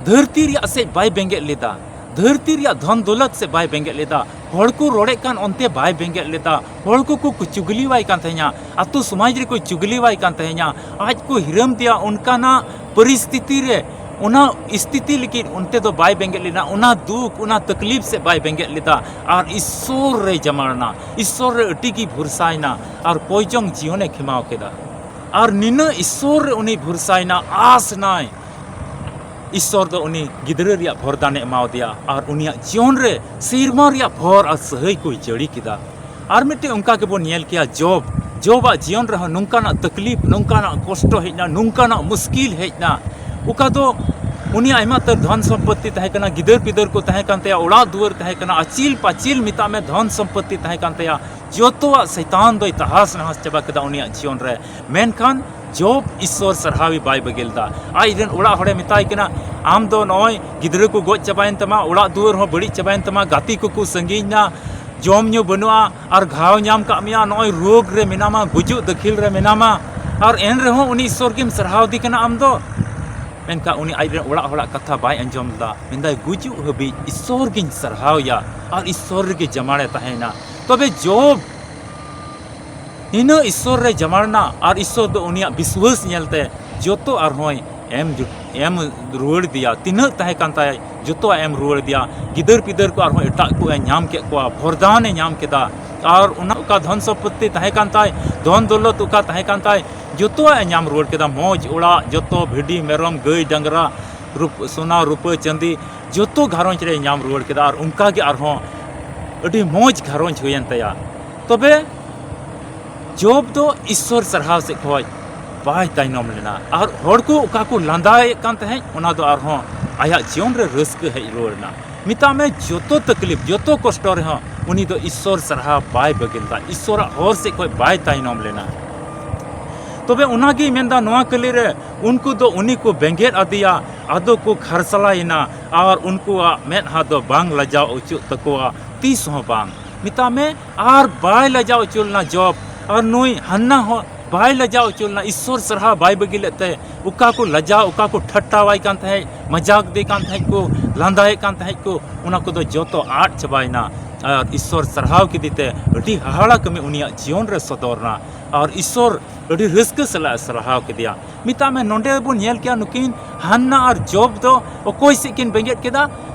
ᱫᱷᱟᱹᱨᱛᱤ ᱨᱮᱭᱟᱜ ᱥᱮᱫ ᱵᱟᱭ ᱵᱮᱸᱜᱮᱫ ᱞᱮᱫᱟ᱾ ᱫᱷᱟᱹᱨᱛᱤ ᱨᱮᱭᱟᱜ ᱫᱷᱚᱱ ᱫᱚᱞᱚᱛ ᱥᱮᱫ ᱵᱟᱭ ᱵᱮᱸᱜᱮᱫ ᱞᱮᱫᱟ᱾ ᱦᱚᱲ ᱠᱚ ᱨᱚᱲᱮᱫ ᱠᱟᱱ ᱚᱱᱛᱮ ᱵᱟᱭ ᱵᱮᱸᱜᱮᱫ ᱞᱮᱫᱟ᱾ ᱦᱚᱲ ᱠᱚᱠᱚ ᱠᱚ ᱪᱩᱜᱽᱞᱤᱣᱟᱭ ᱠᱟᱱ ᱛᱟᱦᱮᱸᱧᱟ᱾ ᱟᱛᱳ ᱥᱚᱢᱟᱡᱽ ᱨᱮᱠᱚ ᱪᱩᱜᱽᱞᱤᱣᱟᱭ ᱠᱟᱱ ᱛᱟᱦᱮᱸᱧᱟ᱾ ᱟᱡ ᱠᱚ ᱦᱤᱨᱟᱹᱢ ᱛᱮᱭᱟ ᱚᱱᱠᱟᱱᱟᱜ ᱯᱚᱨᱤᱥᱛᱷᱤᱛᱤ ᱨᱮ, ᱚᱱᱟ ᱥᱛᱷᱤᱛᱤ ᱞᱟᱹᱜᱤᱫ ᱚᱱᱛᱮ ᱫᱚ ᱵᱟᱭ ᱵᱮᱸᱜᱮᱫ ᱞᱮᱫᱟ᱾ ᱚᱱᱟ ᱫᱩᱠ, ᱚᱱᱟ ᱛᱟᱠᱞᱤᱯ ᱥᱮᱫ ᱵᱟᱭ ᱵᱮᱸᱜᱮᱫ ᱞᱮᱫᱟ᱾ ᱟᱨ ᱤᱥᱥᱚᱨ ᱨᱮᱭ ᱡᱟᱢᱟᱲᱱᱟ᱾ ᱤᱥᱥᱚᱨ ᱨᱮ ᱟᱹᱰᱤ ᱜᱮ ᱵᱷᱚᱨᱥᱟᱭᱮᱱᱟ᱾ ᱟᱨ ᱠᱚᱭ ᱡᱚᱝ ᱡᱤᱭᱚᱱᱮ ᱠᱷᱮᱢᱟᱣ ᱠᱮᱫᱟ᱾ ᱟᱨ ᱱᱤᱱᱟᱹᱜ ᱤᱥᱥᱚᱨ ᱨᱮ ᱩᱱᱤ ᱵᱷᱚᱨᱥᱟᱭᱮᱱᱟ, ᱟᱥ ᱮᱱᱟᱭ᱾ ᱤᱥᱥᱚᱨ ᱫᱚ ᱩᱱᱤ ᱜᱤᱫᱽᱨᱟᱹ ᱨᱮᱭᱟᱜ ᱵᱷᱚᱨᱫᱟᱱᱮ ᱮᱢᱟᱣᱟᱫᱮᱭᱟ ᱟᱨ ᱩᱱᱤᱭᱟᱜ ᱡᱤᱭᱚᱱ ᱨᱮ ᱥᱮᱨᱢᱟ ᱨᱮᱭᱟᱜ ᱵᱷᱚᱨ ᱟᱨ ᱥᱟᱹᱦᱟᱹᱭ ᱠᱚᱭ ᱡᱟᱹᱲᱤ ᱠᱮᱫᱟ᱾ ᱟᱨ ᱢᱤᱫᱴᱮᱱ ᱚᱱᱠᱟ ᱜᱮᱵᱚᱱ ᱧᱮᱞ ᱠᱮᱭᱟ ᱡᱚᱵ᱾ ᱡᱚᱵᱟᱜ ᱡᱤᱭᱚᱱ ᱨᱮᱦᱚᱸ ᱱᱚᱝᱠᱟᱱᱟᱜ ᱛᱟᱠᱞᱤᱯ, ᱱᱚᱝᱠᱟᱱᱟᱜ ᱠᱚᱥᱴᱚ ᱦᱮᱡ ᱮᱱᱟ, ᱱᱚᱝᱠᱟᱱᱟᱜ ᱢᱩᱥᱠᱤᱞ ᱦᱮᱡ ᱮᱱᱟ᱾ ᱚᱠᱟ ᱫᱚ ᱩᱱᱤᱭᱟᱜ ᱟᱭᱢᱟ ᱩᱛᱟᱹᱨ ᱫᱷᱚᱱ ᱥᱚᱢᱯᱚᱛᱛᱤ ᱛᱟᱦᱮᱸ ᱠᱟᱱᱟ, ᱜᱤᱫᱟᱹᱨ ᱯᱤᱫᱟᱹᱨ ᱠᱚ ᱛᱟᱦᱮᱸ ᱠᱟᱱ ᱛᱟᱭᱟ, ᱚᱲᱟᱜ ᱫᱩᱣᱟᱹᱨ ᱛᱟᱦᱮᱸ ᱠᱟᱱᱟ, ᱟᱹᱪᱤᱞ ᱯᱟᱹᱪᱤᱞ ᱢᱮᱛᱟᱜ ᱢᱮ ᱫᱷᱚᱱ ᱥᱚᱢᱯᱚᱛᱛᱤ ᱛᱟᱦᱮᱸ ᱠᱟᱱ ᱛᱟᱭᱟ᱾ ᱡᱚᱛᱚᱣᱟᱜ ᱥᱮᱛᱟᱱ ᱫᱚᱭ ᱛᱟᱦᱟᱥ ᱱᱟᱦᱟᱥ ᱪᱟᱵᱟ ᱠᱮᱫᱟ ᱩᱱᱤᱭᱟᱜ ᱡᱤᱭᱚᱱ ᱨᱮ᱾ ᱢᱮᱱᱠᱷᱟᱱ ᱡᱚᱵ ᱤᱥᱥᱚᱨ ᱥᱟᱨᱦᱟᱣᱤ ᱵᱟᱭ ᱵᱟᱹᱜᱤ ᱞᱮᱫᱟ᱾ ᱟᱡ ᱨᱮᱱ ᱚᱲᱟᱜ ᱦᱚᱲᱮ ᱢᱮᱛᱟᱭ ᱠᱟᱱᱟ, "ᱟᱢ ᱫᱚ ᱱᱚᱜᱼᱚᱭ ᱜᱤᱫᱽᱨᱟᱹ ᱠᱚ ᱜᱚᱡ ᱪᱟᱵᱟᱭᱮᱱ ᱛᱟᱢᱟ, ᱚᱲᱟᱜ ᱫᱩᱣᱟᱹᱨ ᱦᱚᱸ ᱵᱟᱹᱲᱤᱡ ᱪᱟᱵᱟᱭᱮᱱ ᱛᱟᱢᱟ, ᱜᱟᱛᱮ ᱠᱚᱠᱚ ᱥᱟᱺᱜᱤᱧ ᱮᱱᱟ, ᱡᱚᱢ ᱧᱩ ᱵᱟᱹᱱᱩᱜᱼᱟ, ᱟᱨ ᱜᱷᱟᱣ ᱧᱟᱢ ᱠᱟᱜ ᱢᱮᱭᱟ, ᱱᱚᱜᱼᱚᱭ ᱨᱳᱜᱽ ᱨᱮ ᱢᱮᱱᱟᱢᱟ, ᱜᱩᱡᱩᱜ ᱫᱟᱹᱠᱷᱤᱞ ᱨᱮ ᱢᱮᱱᱟᱢᱟ, ᱟᱨ ᱮᱱ ᱨᱮᱦᱚᱸ ᱩᱱᱤ ᱤᱥᱥᱚᱨ ᱜᱮᱢ ᱥᱟᱨᱦᱟᱣ ᱫᱮ ᱠᱟᱱᱟ ᱟᱢ ᱫᱚ?" ᱢᱮᱱᱠᱷᱟᱱ ᱩᱱᱤ ᱟᱡ ᱨᱮᱱ ᱚᱲᱟᱜ ᱦᱚᱲᱟᱜ ᱠᱟᱛᱷᱟ ᱵᱟᱭ ᱟᱸᱡᱚᱢ ᱞᱮᱫᱟ᱾ ᱢᱮᱱᱫᱟᱭ, "ᱜᱩᱡᱩᱜ ᱦᱟᱹᱵᱤᱡ ᱤᱥᱥᱚᱨ ᱜᱤᱧ ᱥᱟᱨᱦᱟᱣᱭᱟ", ᱟᱨ ᱤᱥᱥᱚᱨ ᱨᱮᱜᱮ ᱡᱟᱢᱟᱲᱮ ᱛᱟᱦᱮᱸᱭᱮᱱᱟ᱾ ᱛᱚᱵᱮ ᱡᱚᱵ ᱱᱤᱱᱟᱹᱜ ᱤᱥᱥᱚᱨ ᱨᱮ ᱡᱟᱢᱟᱲᱱᱟ ᱟᱨ ᱤᱥᱥᱚᱨ ᱫᱚ ᱩᱱᱤᱭᱟᱜ ᱵᱤᱥᱣᱟᱹᱥ ᱧᱮᱞᱛᱮ ᱡᱚᱛᱚ ᱟᱨᱦᱚᱸᱭ ᱮᱢ ᱡᱩ-, ᱮᱢ ᱨᱩᱣᱟᱹᱲ ᱫᱮᱭᱟ᱾ ᱛᱤᱱᱟᱹᱜ ᱛᱟᱦᱮᱸ ᱠᱟᱱ ᱛᱟᱭ, ᱡᱚᱛᱚᱣᱟᱜ ᱮᱢ ᱨᱩᱣᱟᱹᱲ ᱫᱮᱭᱟ᱾ ᱜᱤᱫᱟᱹᱨ ᱯᱤᱫᱟᱹᱨ ᱠᱚ ᱟᱨᱦᱚᱸ ᱮᱴᱟᱜ ᱠᱚ ᱮ ᱧᱟᱢ ᱠᱮᱫ ᱠᱚᱣᱟ, ᱵᱷᱚᱨᱫᱟᱱ ᱮ ᱧᱟᱢ ᱠᱮᱫᱟ᱾ ᱟᱨ ᱚᱱᱟ ᱚᱠᱟ ᱫᱷᱚᱱ ᱥᱚᱢᱯᱚᱛᱛᱤ ᱛᱟᱦᱮᱸ ᱠᱟᱱ ᱛᱟᱭ, ᱫᱷᱚᱱ ᱫᱚᱞᱚᱛ ᱚᱠᱟ ᱛᱟᱦᱮᱸ ᱠᱟᱱ ᱛᱟᱭ, ᱡᱚᱛᱚᱣᱟᱜ ᱮ ᱧᱟᱢ ᱨᱩᱣᱟᱹᱲ ᱠᱮᱫᱟ᱾ ᱢᱚᱡᱽ ᱚᱲᱟᱜ, ᱡᱚᱛᱚ ᱵᱷᱤᱰᱤ, ᱢᱮᱨᱚᱢ, ᱜᱟᱹᱭ, ᱰᱟᱝᱨᱟ, ᱨᱩᱯ-, ᱥᱚᱱᱟ, ᱨᱩᱯᱟᱹ, ᱪᱟᱸᱫᱤ, ᱡᱚᱛᱚ ᱜᱷᱟᱨᱚᱸᱡᱽ ᱨᱮ ᱧᱟᱢ ᱨᱩᱣᱟᱹᱲ ᱠᱮᱫᱟ᱾ ᱟᱨ ᱚᱱᱠᱟ ᱜᱮ ᱟᱨᱦᱚᱸ ᱟᱹᱰᱤ ᱢᱚᱡᱽ ᱜᱷᱟᱨᱚᱸᱡᱽ ᱦᱩᱭᱮᱱ ᱛᱟᱭᱟ᱾ ᱛᱚᱵᱮ ᱡᱚᱵ ᱫᱚ ᱤᱥᱥᱚᱨ ᱥᱟᱨᱦᱟᱣ ᱥᱮᱫ ᱠᱷᱚᱡ ᱵᱟᱭ ᱛᱟᱭᱱᱚᱢ ᱞᱮᱱᱟ᱾ ᱟᱨ ᱦᱚᱲ ᱠᱚ ᱚᱠᱟ ᱠᱚ ᱞᱟᱸᱫᱟᱭᱮᱫ ᱠᱟᱱ ᱛᱟᱦᱮᱸᱫ, ᱚᱱᱟ ᱫᱚ ᱟᱨᱦᱚᱸ ᱟᱭᱟᱜ ᱡᱤᱭᱚᱱ ᱨᱮ ᱨᱟᱹᱥᱠᱟᱹ ᱦᱮᱡ ᱨᱩᱣᱟᱹᱲ ᱮᱱᱟ᱾ ᱢᱮᱛᱟᱜ ᱢᱮ, ᱡᱚᱛᱚ ᱛᱟᱠᱞᱤᱯ, ᱡᱚᱛᱚ ᱠᱚᱥᱴᱚ ᱨᱮᱦᱚᱸ ᱩᱱᱤ ᱫᱚ ᱤᱥᱥᱚᱨ ᱥᱟᱨᱦᱟᱣ ᱵᱟᱭ ᱵᱟᱹᱜᱤ ᱞᱮᱫᱟ, ᱤᱥᱥᱚᱨᱟᱜ ᱦᱚᱨ ᱥᱮᱫ ᱠᱷᱚᱡ ᱵᱟᱭ ᱛᱟᱭᱱᱚᱢ ᱞᱮᱱᱟ᱾ ᱛᱚᱵᱮ ᱚᱱᱟᱜᱮᱭ ᱢᱮᱱᱫᱟ ᱱᱚᱣᱟ ᱠᱟᱹᱞᱤ ᱨᱮ, ᱩᱱᱠᱩ ᱫᱚ ᱩᱱᱤ ᱠᱚ ᱵᱮᱸᱜᱮᱫ ᱟᱫᱮᱭᱟ, ᱟᱫᱚ ᱠᱚ ᱠᱷᱟᱨᱥᱟᱞᱟᱭᱮᱱᱟ, ᱟᱨ ᱩᱱᱠᱩᱣᱟᱜ ᱢᱮᱫᱦᱟ ᱫᱚ ᱵᱟᱝ ᱞᱟᱡᱟᱣ ᱚᱪᱚᱜ ᱛᱟᱠᱚᱣᱟ ᱛᱤᱥ ᱦᱚᱸ ᱵᱟᱝ᱾ ᱢᱮᱛᱟᱜ ᱢᱮ, ᱟᱨ ᱵᱟᱭ ᱞᱟᱡᱟᱣ ᱚᱪᱚ ᱞᱮᱱᱟ ᱡᱚᱵ᱾ ᱟᱨ ᱱᱩᱭ ᱦᱟᱱᱱᱟ ᱦᱚᱸ ᱵᱟᱭ ᱞᱟᱡᱟᱣ ᱦᱚᱪᱚ ᱞᱮᱱᱟ, ᱤᱥᱥᱚᱨ ᱥᱟᱨᱦᱟᱣ ᱵᱟᱭ ᱵᱟᱹᱜᱤ ᱞᱮᱫ ᱛᱮ᱾ ᱚᱠᱟ ᱠᱚ ᱞᱟᱡᱟᱣ, ᱚᱠᱟ ᱠᱚ ᱴᱷᱟᱴᱴᱟᱣᱟᱭ ᱠᱟᱱ ᱛᱟᱦᱮᱸᱫ, ᱢᱟᱡᱟᱠ ᱫᱮ ᱠᱟᱱ ᱛᱟᱦᱮᱸᱫ ᱠᱚ, ᱞᱟᱸᱫᱟᱭᱮᱫ ᱠᱟᱱ ᱛᱟᱦᱮᱸᱫ ᱠᱚ, ᱚᱱᱟ ᱠᱚᱫᱚ ᱡᱚᱛᱚ ᱟᱫ ᱪᱟᱵᱟᱭᱮᱱᱟ᱾ ᱟᱨ ᱤᱥᱥᱚᱨ ᱥᱟᱨᱦᱟᱣ ᱠᱮᱫᱮ ᱛᱮ ᱟᱹᱰᱤ ᱦᱟᱦᱟᱲᱟ ᱠᱟᱹᱢᱤ ᱩᱱᱤᱭᱟᱜ ᱡᱤᱭᱚᱱ ᱨᱮ ᱥᱚᱫᱚᱨ ᱮᱱᱟ᱾ ᱟᱨ ᱤᱥᱥᱚᱨ ᱟᱹᱰᱤ ᱨᱟᱹᱥᱠᱟᱹ ᱥᱟᱞᱟᱜ ᱮ ᱥᱟᱨᱦᱟᱣ ᱠᱮᱫᱮᱭᱟ᱾ ᱢᱮᱛᱟᱜ ᱢᱮ, ᱱᱚᱰᱮ ᱵᱚᱱ ᱧᱮᱞ ᱠᱮᱜᱼᱟ, ᱱᱩᱠᱤᱱ ᱦᱟᱱᱱᱟ ᱟᱨ ᱡᱚᱵ ᱫᱚ ᱚᱠᱚᱭ ᱥᱮᱫ ᱠᱤᱱ ᱵᱮᱸᱜᱮᱫ ᱠᱮᱫᱟ?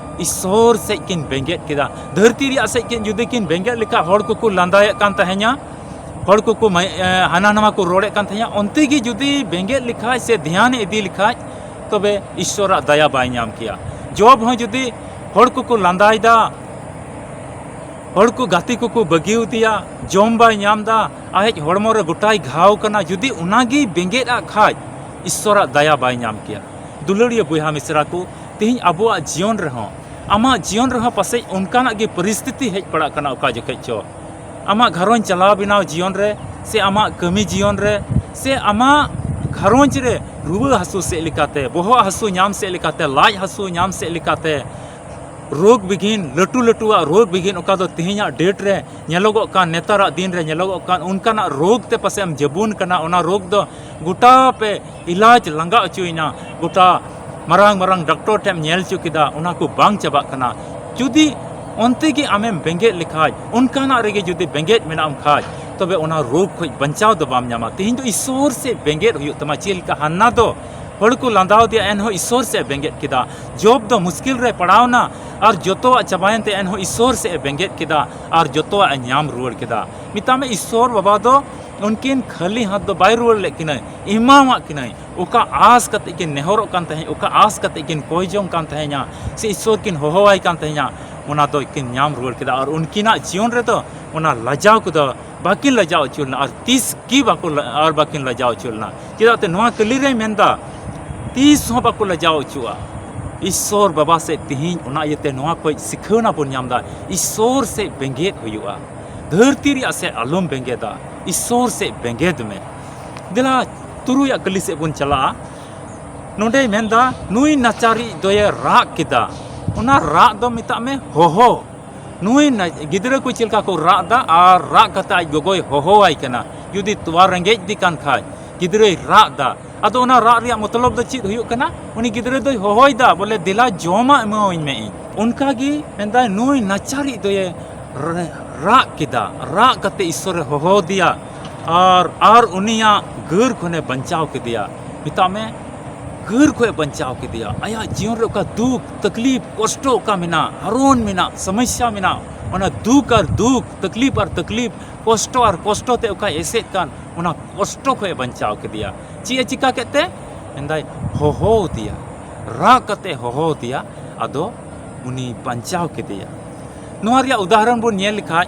ᱤᱥᱥᱚᱨ ᱥᱮᱫ ᱠᱤᱱ ᱵᱮᱸᱜᱮᱫ ᱠᱮᱫᱟ᱾ ᱫᱷᱟᱹᱨᱛᱤ ᱨᱮᱭᱟᱜ ᱥᱮᱫ ᱠᱤᱱ ᱡᱩᱫᱤ ᱠᱤᱱ ᱵᱮᱸᱜᱮᱫ ᱞᱮᱠᱷᱟᱱ, ᱦᱚᱲ ᱠᱚᱠᱚ ᱞᱟᱸᱫᱟᱭᱮᱫ ᱠᱟᱱ ᱛᱟᱦᱮᱸᱧᱟ, ᱦᱚᱲ ᱠᱚᱠᱚ ᱢᱟ-, ᱮ, ᱦᱟᱱᱟ ᱱᱟᱣᱟ ᱠᱚ ᱨᱚᱲᱮᱫ ᱠᱟᱱ ᱛᱟᱦᱮᱸᱧᱟ, ᱚᱱᱛᱮ ᱜᱮ ᱡᱩᱫᱤ ᱵᱮᱸᱜᱮᱫ ᱞᱮᱠᱷᱟᱡ ᱥᱮ ᱫᱷᱮᱭᱟᱱ ᱮ ᱤᱫᱤ ᱞᱮᱠᱷᱟᱡ, ᱛᱚᱵᱮ ᱤᱥᱥᱚᱨᱟᱜ ᱫᱟᱭᱟ ᱵᱟᱭ ᱧᱟᱢ ᱠᱮᱭᱟ᱾ ᱡᱚᱵ ᱦᱚᱸ ᱡᱩᱫᱤ ᱦᱚᱲ ᱠᱚᱠᱚ ᱞᱟᱸᱫᱟᱭᱮᱫᱟ, ᱦᱚᱲ ᱠᱚ, ᱜᱟᱛᱮ ᱠᱚᱠᱚ ᱵᱟᱹᱜᱤᱣᱟᱫᱮᱭᱟ, ᱡᱚᱢ ᱵᱟᱭ ᱧᱟᱢ ᱮᱫᱟ, ᱟᱡ ᱦᱚᱲᱢᱚ ᱨᱮ ᱜᱚᱴᱟᱭ ᱜᱷᱟᱣ ᱠᱟᱱᱟ, ᱡᱩᱫᱤ ᱚᱱᱟᱜᱮ ᱵᱮᱸᱜᱮᱫ ᱟᱜ ᱠᱷᱟᱡ, ᱤᱥᱥᱚᱨᱟᱜ ᱫᱟᱭᱟ ᱵᱟᱭ ᱧᱟᱢ ᱠᱮᱭᱟ᱾ ᱫᱩᱞᱟᱹᱲᱤᱭᱟᱹ ᱵᱚᱭᱦᱟ ᱢᱤᱥᱨᱟ ᱠᱚ, ᱛᱮᱦᱮᱧ ᱟᱵᱚᱣᱟᱜ ᱡᱤᱭᱚᱱ ᱨᱮᱦᱚᱸ, ᱟᱢᱟᱜ ᱡᱤᱭᱚᱱ ᱨᱮᱦᱚᱸ ᱯᱟᱥᱮᱡ ᱚᱱᱠᱟᱱᱟᱜ ᱜᱮ ᱯᱚᱨᱤᱥᱛᱷᱤᱛᱤ ᱦᱮᱡ ᱯᱟᱲᱟᱜ ᱠᱟᱱᱟ ᱚᱠᱟ ᱡᱚᱠᱷᱮᱡ ᱪᱚ᱾ ᱟᱢᱟᱜ ᱜᱷᱟᱨᱚᱸᱡᱽ ᱪᱟᱞᱟᱣ ᱵᱮᱱᱟᱣ ᱡᱤᱭᱚᱱ ᱨᱮ, ᱥᱮ ᱟᱢᱟᱜ ᱠᱟᱹᱢᱤ ᱡᱤᱭᱚᱱ ᱨᱮ, ᱥᱮ ᱟᱢᱟᱜ ᱜᱷᱟᱨᱚᱸᱡᱽ ᱨᱮ ᱨᱩᱣᱟᱹ ᱦᱟᱹᱥᱩ ᱥᱮᱫ ᱞᱮᱠᱟᱛᱮ, ᱵᱚᱦᱚᱜ ᱦᱟᱹᱥᱩ ᱧᱟᱢ ᱥᱮᱫ ᱞᱮᱠᱟᱛᱮ, ᱞᱟᱡ ᱦᱟᱹᱥᱩ ᱧᱟᱢ ᱥᱮᱫ ᱞᱮᱠᱟᱛᱮ, ᱨᱳᱜᱽ ᱵᱤᱜᱷᱤᱱ, ᱞᱟᱹᱴᱩ ᱞᱟᱹᱴᱩᱣᱟᱜ ᱨᱳᱜᱽ ᱵᱤᱜᱷᱤᱱ, ᱚᱠᱟ ᱫᱚ ᱛᱮᱦᱮᱧᱟᱜ date ᱨᱮ ᱧᱮᱞᱚᱜᱚᱜ ᱠᱟᱱ, ᱱᱮᱛᱟᱨᱟᱜ ᱫᱤᱱ ᱨᱮ ᱧᱮᱞᱚᱜᱚᱜ ᱠᱟᱱ, ᱚᱱᱠᱟᱱᱟᱜ ᱨᱳᱜᱽ ᱛᱮ ᱯᱟᱥᱮᱡ ᱮᱢ ᱡᱟᱹᱵᱩᱱ ᱠᱟᱱᱟ᱾ ᱚᱱᱟ ᱨᱳᱜᱽ ᱫᱚ ᱜᱚᱴᱟ ᱯᱮ ᱤᱞᱟᱡᱽ ᱞᱟᱸᱜᱟ ᱦᱚᱪᱚᱭᱮᱱᱟ, ᱜᱚᱴᱟ ᱢᱟᱨᱟᱝ ᱢᱟᱨᱟᱝ ᱰᱟᱠᱛᱚᱨ ᱴᱷᱮᱱ ᱮᱢ ᱧᱮᱞ ᱦᱚᱪᱚ ᱠᱮᱫᱟ, ᱚᱱᱟ ᱠᱚ ᱵᱟᱝ ᱪᱟᱵᱟᱜ ᱠᱟᱱᱟ᱾ ᱡᱩᱫᱤ ᱚᱱᱛᱮ ᱜᱮ ᱟᱢᱮᱢ ᱵᱮᱸᱜᱮᱫ ᱞᱮᱠᱷᱟᱡ, ᱚᱱᱠᱟᱱᱟᱜ ᱨᱮᱜᱮ ᱡᱩᱫᱤ ᱵᱮᱸᱜᱮᱫ ᱢᱮᱱᱟᱜ ᱟᱢ ᱠᱷᱟᱡ, ᱛᱚᱵᱮ ᱚᱱᱟ ᱨᱳᱜᱽ ᱠᱷᱚᱡ ᱵᱟᱧᱪᱟᱣ ᱫᱚ ᱵᱟᱢ ᱧᱟᱢᱟ᱾ ᱛᱮᱦᱮᱧ ᱫᱚ ᱤᱥᱥᱚᱨ ᱥᱮᱫ ᱵᱮᱸᱜᱮᱫ ᱦᱩᱭᱩᱜ ᱛᱟᱢᱟ᱾ ᱪᱮᱫ ᱞᱮᱠᱟ ᱦᱟᱱᱱᱟ ᱫᱚ ᱦᱚᱲ ᱠᱚ ᱞᱟᱸᱫᱟᱣ ᱫᱮᱭᱟ, ᱮᱱᱦᱚᱸ ᱤᱥᱥᱚᱨ ᱥᱮᱫ ᱮ ᱵᱮᱸᱜᱮᱫ ᱠᱮᱫᱟ᱾ ᱡᱚᱵ ᱫᱚ ᱢᱩᱥᱠᱤᱞ ᱨᱮ ᱯᱟᱲᱟᱣᱱᱟ ᱟᱨ ᱡᱚᱛᱚᱣᱟᱜ ᱪᱟᱵᱟᱭᱮᱱ ᱛᱮ, ᱮᱱᱦᱚᱸ ᱤᱥᱥᱚᱨ ᱥᱮᱫ ᱮ ᱵᱮᱸᱜᱮᱫ ᱠᱮᱫᱟ ᱟᱨ ᱡᱚᱛᱚᱣᱟᱜ ᱮ ᱧᱟᱢ ᱨᱩᱣᱟᱹᱲ ᱠᱮᱫᱟ᱾ ᱢᱮᱛᱟᱜ ᱢᱮ, ᱤᱥᱥᱚᱨ ᱵᱟᱵᱟ ᱫᱚ ᱩᱱᱠᱤᱱ ᱠᱷᱟᱹᱞᱤ ᱦᱟᱛ ᱫᱚ ᱵᱟᱭ ᱨᱩᱣᱟᱹᱲ ᱞᱮᱫ ᱠᱤᱱᱟᱹ, ᱮᱢᱟᱣᱟᱫ ᱠᱤᱱᱟᱹᱭ᱾ ᱚᱠᱟ ᱟᱸᱥ ᱠᱟᱛᱮ ᱠᱤᱱ ᱱᱮᱦᱚᱨᱚᱜ ᱠᱟᱱ ᱛᱟᱦᱮᱸᱫ, ᱚᱠᱟ ᱟᱸᱥ ᱠᱟᱛᱮ ᱠᱤᱱ ᱠᱚᱭ ᱡᱚᱝ ᱠᱟᱱ ᱛᱟᱦᱮᱸᱧᱟ, ᱥᱮ ᱤᱥᱥᱚᱨ ᱠᱤᱱ ᱦᱚᱦᱚᱣᱟᱭ ᱠᱟᱱ ᱛᱟᱦᱮᱸᱧᱟ, ᱚᱱᱟ ᱫᱚ ᱠᱤᱱ ᱧᱟᱢ ᱨᱩᱣᱟᱹᱲ ᱠᱮᱫᱟ᱾ ᱟᱨ ᱩᱱᱠᱤᱱᱟᱜ ᱡᱤᱭᱚᱱ ᱨᱮᱫᱚ ᱚᱱᱟ ᱞᱟᱡᱟᱣ ᱠᱚᱫᱚ ᱵᱟᱹᱠᱤᱱ ᱞᱟᱡᱟᱣ ᱦᱚᱪᱚ ᱞᱮᱱᱟ, ᱟᱨ ᱛᱤᱥ ᱜᱮ ᱵᱟᱠᱚ ᱞᱟ-, ᱟᱨ ᱵᱟᱹᱠᱤᱱ ᱞᱟᱡᱟᱣ ᱦᱚᱪᱚ ᱞᱮᱱᱟ᱾ ᱪᱮᱫᱟᱜ ᱛᱮ ᱱᱚᱣᱟ ᱠᱟᱹᱞᱤ ᱨᱮᱭ ᱢᱮᱱᱫᱟ, ᱛᱤᱥ ᱦᱚᱸ ᱵᱟᱠᱚ ᱞᱟᱡᱟᱣ ᱦᱚᱪᱚᱜᱼᱟ ᱤᱥᱥᱚᱨ ᱵᱟᱵᱟ ᱥᱮᱫ᱾ ᱛᱮᱦᱮᱧ ᱚᱱᱟ ᱤᱭᱟᱹᱛᱮ ᱱᱚᱣᱟ ᱠᱷᱚᱡ ᱥᱤᱠᱷᱟᱹᱣᱱᱟ ᱵᱚᱱ ᱧᱟᱢ ᱮᱫᱟ, ᱤᱥᱥᱚᱨ ᱥᱮᱫ ᱵᱮᱸᱜᱮᱫ ᱦᱩᱭᱩᱜᱼᱟ᱾ ᱫᱷᱟᱹᱨᱛᱤ ᱨᱮᱭᱟᱜ ᱥᱮᱫ ᱟᱞᱚᱢ ᱵᱮᱸᱜᱮᱫᱟ, ᱤᱥᱥᱚᱨ ᱥᱮᱫ ᱵᱮᱸᱜᱮᱫ ᱢᱮ᱾ ᱫᱮᱞᱟ, ᱛᱩᱨᱩᱭᱟᱜ ᱠᱟᱹᱞᱤ ᱥᱮᱫ ᱵᱚᱱ ᱪᱟᱞᱟᱜᱼᱟ᱾ ᱱᱚᱰᱮᱭ ᱢᱮᱱᱫᱟ, ᱱᱩᱭ ᱱᱟᱪᱟᱨᱤᱡ ᱫᱚᱭᱮ ᱨᱟᱜ ᱠᱮᱫᱟ᱾ ᱚᱱᱟ ᱨᱟᱜ ᱫᱚ ᱢᱮᱛᱟᱜ ᱢᱮ ᱦᱚᱦᱚ᱾ ᱱᱩᱭ ᱱᱟ-, ᱜᱤᱫᱽᱨᱟᱹ ᱠᱚ ᱪᱮᱫ ᱞᱮᱠᱟ ᱠᱚ ᱨᱟᱜ ᱮᱫᱟ ᱟᱨ ᱨᱟᱜ ᱠᱟᱛᱮ ᱟᱡ ᱜᱚᱜᱚᱭ ᱦᱚᱦᱚᱣᱟᱭ ᱠᱟᱱᱟ, ᱡᱩᱫᱤ ᱛᱚᱣᱟ ᱨᱮᱸᱜᱮᱡ ᱫᱤ ᱠᱟᱱ ᱠᱷᱟᱡ, ᱜᱤᱫᱽᱨᱟᱹᱭ ᱨᱟᱜ ᱫᱟ, ᱟᱫᱚ ᱚᱱᱟ ᱨᱟᱜ ᱨᱮᱭᱟᱜ ᱢᱚᱛᱞᱚᱵ ᱫᱚ ᱪᱮᱫ ᱦᱩᱭᱩᱜ ᱠᱟᱱᱟ? ᱩᱱᱤ ᱜᱤᱫᱽᱨᱟᱹ ᱫᱚᱭ ᱦᱚᱦᱚᱭ ᱫᱟ, ᱵᱚᱞᱮ, "ᱫᱮᱞᱟ, ᱡᱚᱢᱟᱜ ᱮᱢᱟᱣᱟᱹᱧ ᱢᱮ ᱤᱧ᱾" ᱚᱱᱠᱟ ᱜᱮ ᱢᱮᱱᱫᱟᱭ, ᱱᱩᱭ ᱱᱟᱪᱟᱨᱤᱡ ᱫᱚᱭᱮ ᱨ-, ᱨᱟᱜ ᱠᱮᱫᱟ, ᱨᱟᱜ ᱠᱟᱛᱮ ᱤᱥᱥᱚᱨᱮ ᱦᱚᱦᱚ ᱟᱫᱮᱭᱟ, ᱟᱨ, ᱟᱨ ᱩᱱᱤᱭᱟᱜ ᱜᱟᱹᱨ ᱠᱷᱚᱱᱮ ᱵᱟᱧᱪᱟᱣ ᱠᱮᱫᱮᱭᱟ᱾ ᱢᱮᱛᱟᱜ ᱢᱮ, ᱜᱟᱹᱨ ᱠᱷᱚᱱᱮ ᱵᱟᱧᱪᱟᱣ ᱠᱮᱫᱮᱭᱟ᱾ ᱟᱭᱟᱜ ᱡᱤᱭᱚᱱ ᱨᱮ ᱚᱠᱟ ᱫᱩᱠ, ᱛᱟᱠᱞᱤᱯ, ᱠᱚᱥᱴᱚ ᱚᱠᱟ ᱢᱮᱱᱟᱜ, ᱦᱟᱨᱚᱱ ᱢᱮᱱᱟᱜ, ᱥᱚᱢᱚᱥᱥᱟ ᱢᱮᱱᱟᱜ, ᱚᱱᱟ ᱫᱩᱠ ᱟᱨ ᱫᱩᱠ, ᱛᱟᱠᱞᱤᱯ ᱟᱨ ᱛᱟᱠᱞᱤᱯ, ᱠᱚᱥᱴᱚ ᱟᱨ ᱠᱚᱥᱴᱚ ᱛᱮ ᱚᱠᱟᱭ ᱮᱥᱮᱫ ᱠᱟᱱ, ᱚᱱᱟ ᱠᱚᱥᱴᱚ ᱠᱷᱚᱱᱮ ᱵᱟᱧᱪᱟᱣ ᱠᱮᱫᱮᱭᱟ᱾ ᱪᱮᱫ ᱮ ᱪᱤᱠᱟ ᱠᱮᱫ ᱛᱮ? ᱢᱮᱱᱫᱟᱭ, ᱦᱚᱦᱚ ᱟᱫᱮᱭᱟ, ᱨᱟᱜ ᱠᱟᱛᱮ ᱦᱚᱦᱚ ᱟᱫᱮᱭᱟ, ᱟᱫᱚ ᱩᱱᱤ ᱵᱟᱧᱪᱟᱣ ᱠᱮᱫᱮᱭᱟ᱾ ᱱᱚᱣᱟ ᱨᱮᱭᱟᱜ ᱩᱫᱟᱦᱚᱨᱚᱱ ᱵᱚᱱ ᱧᱮᱞ ᱞᱮᱠᱷᱟᱡ,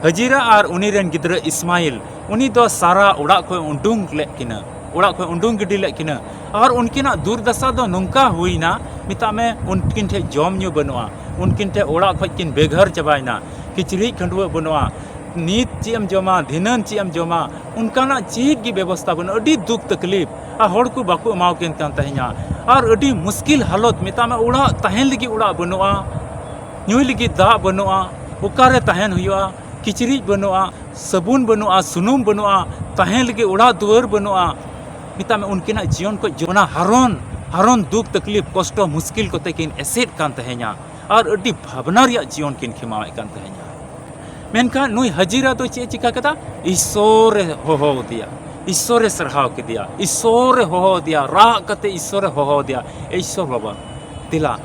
ᱦᱟᱡᱤᱨᱟ ᱟᱨ ᱩᱱᱤ ᱨᱮᱱ ᱜᱤᱫᱽᱨᱟᱹ ᱤᱥᱢᱟᱭᱤᱞ, ᱩᱱᱤ ᱫᱚ ᱥᱟᱨᱟ ᱚᱲᱟᱜ ᱠᱷᱚᱱ ᱩᱰᱩᱝ ᱞᱮᱫ ᱠᱤᱱᱟᱹ, ᱚᱲᱟᱜ ᱠᱷᱚᱱ ᱩᱰᱩᱝ ᱜᱤᱰᱤ ᱞᱮᱫ ᱠᱤᱱᱟᱹ᱾ ᱟᱨ ᱩᱱᱠᱤᱱᱟᱜ ᱫᱩᱨᱫᱟᱥᱟ ᱫᱚ ᱱᱚᱝᱠᱟ ᱦᱩᱭᱱᱟ, ᱢᱮᱛᱟᱜ ᱢᱮ, ᱩᱱᱠᱤᱱ ᱴᱷᱮᱱ ᱡᱚᱢ ᱧᱩ ᱵᱟᱹᱱᱩᱜᱼᱟ, ᱩᱱᱠᱤᱱ ᱴᱷᱮᱱ ᱚᱲᱟᱜ ᱠᱷᱚᱱ ᱠᱤᱱ ᱵᱮᱜᱷᱟᱨ ᱪᱟᱵᱟᱭᱮᱱᱟ, ᱠᱤᱪᱨᱤᱡ ᱠᱷᱟᱹᱰᱩᱣᱟᱹᱜ ᱵᱟᱹᱱᱩᱜᱼᱟ, ᱱᱤᱛ ᱪᱮᱫ ᱮᱢ ᱡᱚᱢᱟ, ᱫᱷᱤᱱᱟᱹᱱ ᱪᱮᱫ ᱮᱢ ᱡᱚᱢᱟ, ᱚᱱᱠᱟᱱᱟᱜ ᱪᱮᱫ ᱜᱮ ᱵᱮᱵᱚᱥᱛᱷᱟ ᱵᱟᱹᱱᱩᱜᱼᱟ᱾ ᱟᱹᱰᱤ ᱫᱩᱠ ᱛᱟᱠᱞᱤᱯ, ᱟᱨ ᱦᱚᱲ ᱠᱚ ᱵᱟᱠᱚ ᱮᱢᱟᱣ ᱠᱤᱱ ᱠᱟᱱ ᱛᱟᱦᱮᱸᱧᱟ᱾ ᱟᱨ ᱟᱹᱰᱤ ᱢᱩᱥᱠᱤᱞ ᱦᱟᱞᱚᱛ, ᱢᱮᱛᱟᱜ ᱢᱮ, ᱚᱲᱟᱜ, ᱛᱟᱦᱮᱱ ᱞᱟᱹᱜᱤᱫ ᱚᱲᱟᱜ ᱵᱟᱹᱱᱩᱜᱼᱟ, ᱧᱩᱭ ᱞᱟᱹᱜᱤᱫ ᱫᱟᱜ ᱵᱟᱹᱱᱩᱜᱼᱟ, ᱚᱠᱟᱨᱮ ᱛᱟᱦᱮᱱ ᱦᱩᱭᱩᱜᱼᱟ, ᱠᱤᱪᱨᱤᱡ ᱵᱟᱹᱱᱩᱜᱼᱟ, ᱥᱟᱵᱚᱱ ᱵᱟᱹᱱᱩᱜᱼᱟ, ᱥᱩᱱᱩᱢ ᱵᱟᱹᱱᱩᱜᱼᱟ, ᱛᱟᱦᱮᱱ ᱞᱟᱹᱜᱤᱫ ᱚᱲᱟᱜ ᱫᱩᱣᱟᱹᱨ ᱵᱟᱹᱱᱩᱜᱼᱟ᱾ ᱢᱮᱛᱟᱜ ᱢᱮ, ᱩᱱᱠᱤᱱᱟᱜ ᱡᱤᱭᱚᱱ ᱠᱷᱚᱱ ᱚᱱᱟ ᱦᱟᱨᱚᱱ, ᱦᱟᱨᱚᱱ ᱫᱩᱠ ᱛᱟᱠᱞᱤᱯ ᱠᱚᱥᱴᱚ ᱢᱩᱥᱠᱤᱞ ᱠᱚᱛᱮ ᱠᱤᱱ ᱮᱥᱮᱫ ᱠᱟᱱ ᱛᱟᱦᱮᱸᱧᱟ ᱟᱨ ᱟᱹᱰᱤ ᱵᱷᱟᱵᱽᱱᱟ ᱨᱮᱭᱟᱜ ᱡᱤᱭᱚᱱ ᱠᱤᱱ ᱠᱷᱮᱢᱟᱣᱮᱫ ᱠᱟᱱ ᱛᱟᱦᱮᱸᱧᱟ᱾ ᱢᱮᱱᱠᱷᱟᱱ ᱱᱩᱭ ᱦᱟᱡᱤᱨᱟ ᱫᱚ ᱪᱮᱫ ᱮ ᱪᱤᱠᱟ ᱠᱮᱫᱟ? ᱤᱥᱥᱚᱨᱮ ᱦᱚᱦᱚ ᱟᱫᱮᱭᱟ, ᱤᱥᱥᱚᱨᱮ ᱥᱟᱨᱦᱟᱣ ᱠᱮᱫᱮᱭᱟ, ᱤᱥᱥᱚᱨᱮ ᱦᱚᱦᱚ ᱟᱫᱮᱭᱟ, ᱨᱟᱜ ᱠᱟᱛᱮ ᱤᱥᱥᱚᱨᱮ ᱦᱚᱦᱚ ᱟᱫᱮᱭᱟ, "ᱮ ᱤᱥᱥᱚᱨ ᱵᱟᱵᱟ, ᱫᱮᱞᱟ,